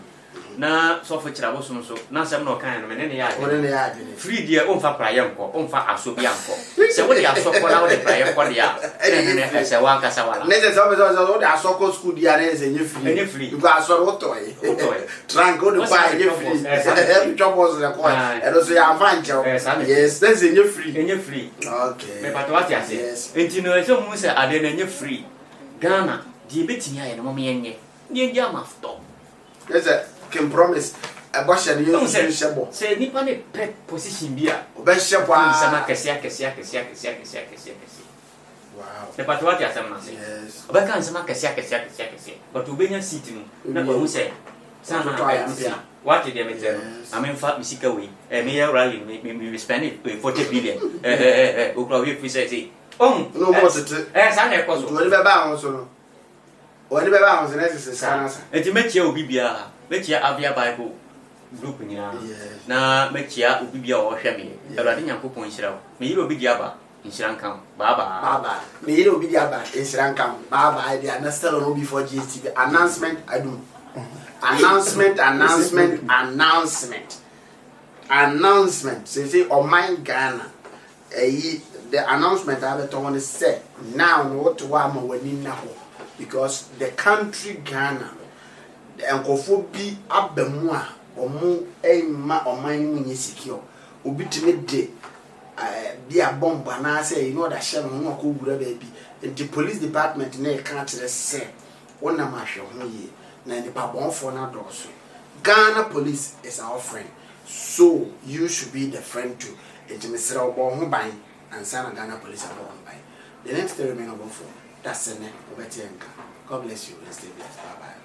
Na sɔfo kyerɛ abosom nso, n'asɛm na ɔkaeɛ no, me ne no yɛ adwene. Firi deɛ womfa praeɛ nkɔ, womfa asɔ bi ankɔ. Sɛ wode asɔ kɔ na wode praeɛ kɔ deɛ a, na ɛno no ɛsɛ w'ankasa wala. Ne sɛ sɛ wopɛ sɛ wode asɔ kɔ sukuu deɛ a na ɛsɛ ɛnyɛ firi. Ɛnyɛ firi. Because asɔ no wotɔe. Wotɔe. Trunk wode kɔ a ɛnyɛ firi. Wotwa bɔs na kɔe. Ɛno so yɛamfa nkyɛw. Yes, na ɛsɛ ɛnyɛ firi. Ɛnyɛ firi. Okay. Mepatɔ wate ase. Yes. Nti no ɛsɛ mu sɛ adeɛ no ɛnyɛ firi. Ghana deɛ yɛbɛtumi ayɛ no mom yɛnyɛ na yɛngye ama stop. Yɛ sɛ King Promise ɛbɔhyɛ no yɛnsusu nhyɛ bɔ. Sɛ nipa no pɛ position bi a. Ɔbɛhyɛ bɔ aa. Nsɛm akɛseɛ akɛseɛ akɛseɛ akɛseɛ akɛseɛ akɛseɛ akɛseɛ. Wow. Mepatɔ wate asɛm no ase. Yes. Ɔbɛka nsɛm akɛseɛ akɛseɛ akɛseɛ akɛseɛ but ɔbɛnya seat no na wahu sɛ saa na ɛte sei. Wate deɛ mekyerɛ no? Ma memfa me sika wei eh, meyɛ rally no me me me spend 40 billion eh eh eh eh okura owie firi sɛ sei. Ɔhu? Na ɔmo tete. Ɛɛ saa na ɛkɔ so. Nti wɔde bɛba ho so no, wɔde bɛba ho so na ɛsɛ sɛ sika no asa. Nti mɛkyia obi biara, mɛkyia Avia Bible group nyinaa, na mɛkyia obi biara a ɔhwɛ me. Awurade Nyankopɔn nhyira wo. Me yere obi di aba, nhyira nka wo. Bye bye. Bye bye. Me yere obi di aba, nhyira nka wo. Bye bye. Deɛ na still no before GHTV announcement adum. Announcement, announcement, announcement. Announcement. Sese ɔman Ghana. Ɛyi the announcement a abɛtɔ hɔ ne sɛ now no wote hɔ a ma w'ani nna hɔ because the country Ghana no nkurɔfoɔ bi aba mu a wɔn mma ɔman no mu nyɛ secure. Obi tumi de bi a bomb anaasɛ ɛyi na ɔde ahyɛ ne ho na wakɔ wura baabi. Nti police department no reka akyerɛ sɛ wonam ahwɛ ho yie na nipa bɔnfoɔ no adɔɔso. Ghana police is our friend so you should be the friend too. Enti mesrɛ wo bɔ wo ho ban ansa na Ghana police abɔ wo ho ban. The next story me ne ɔbɔfoɔ Dasene wobɛte yɛn nka. God bless you and stay blessed. Bye bye.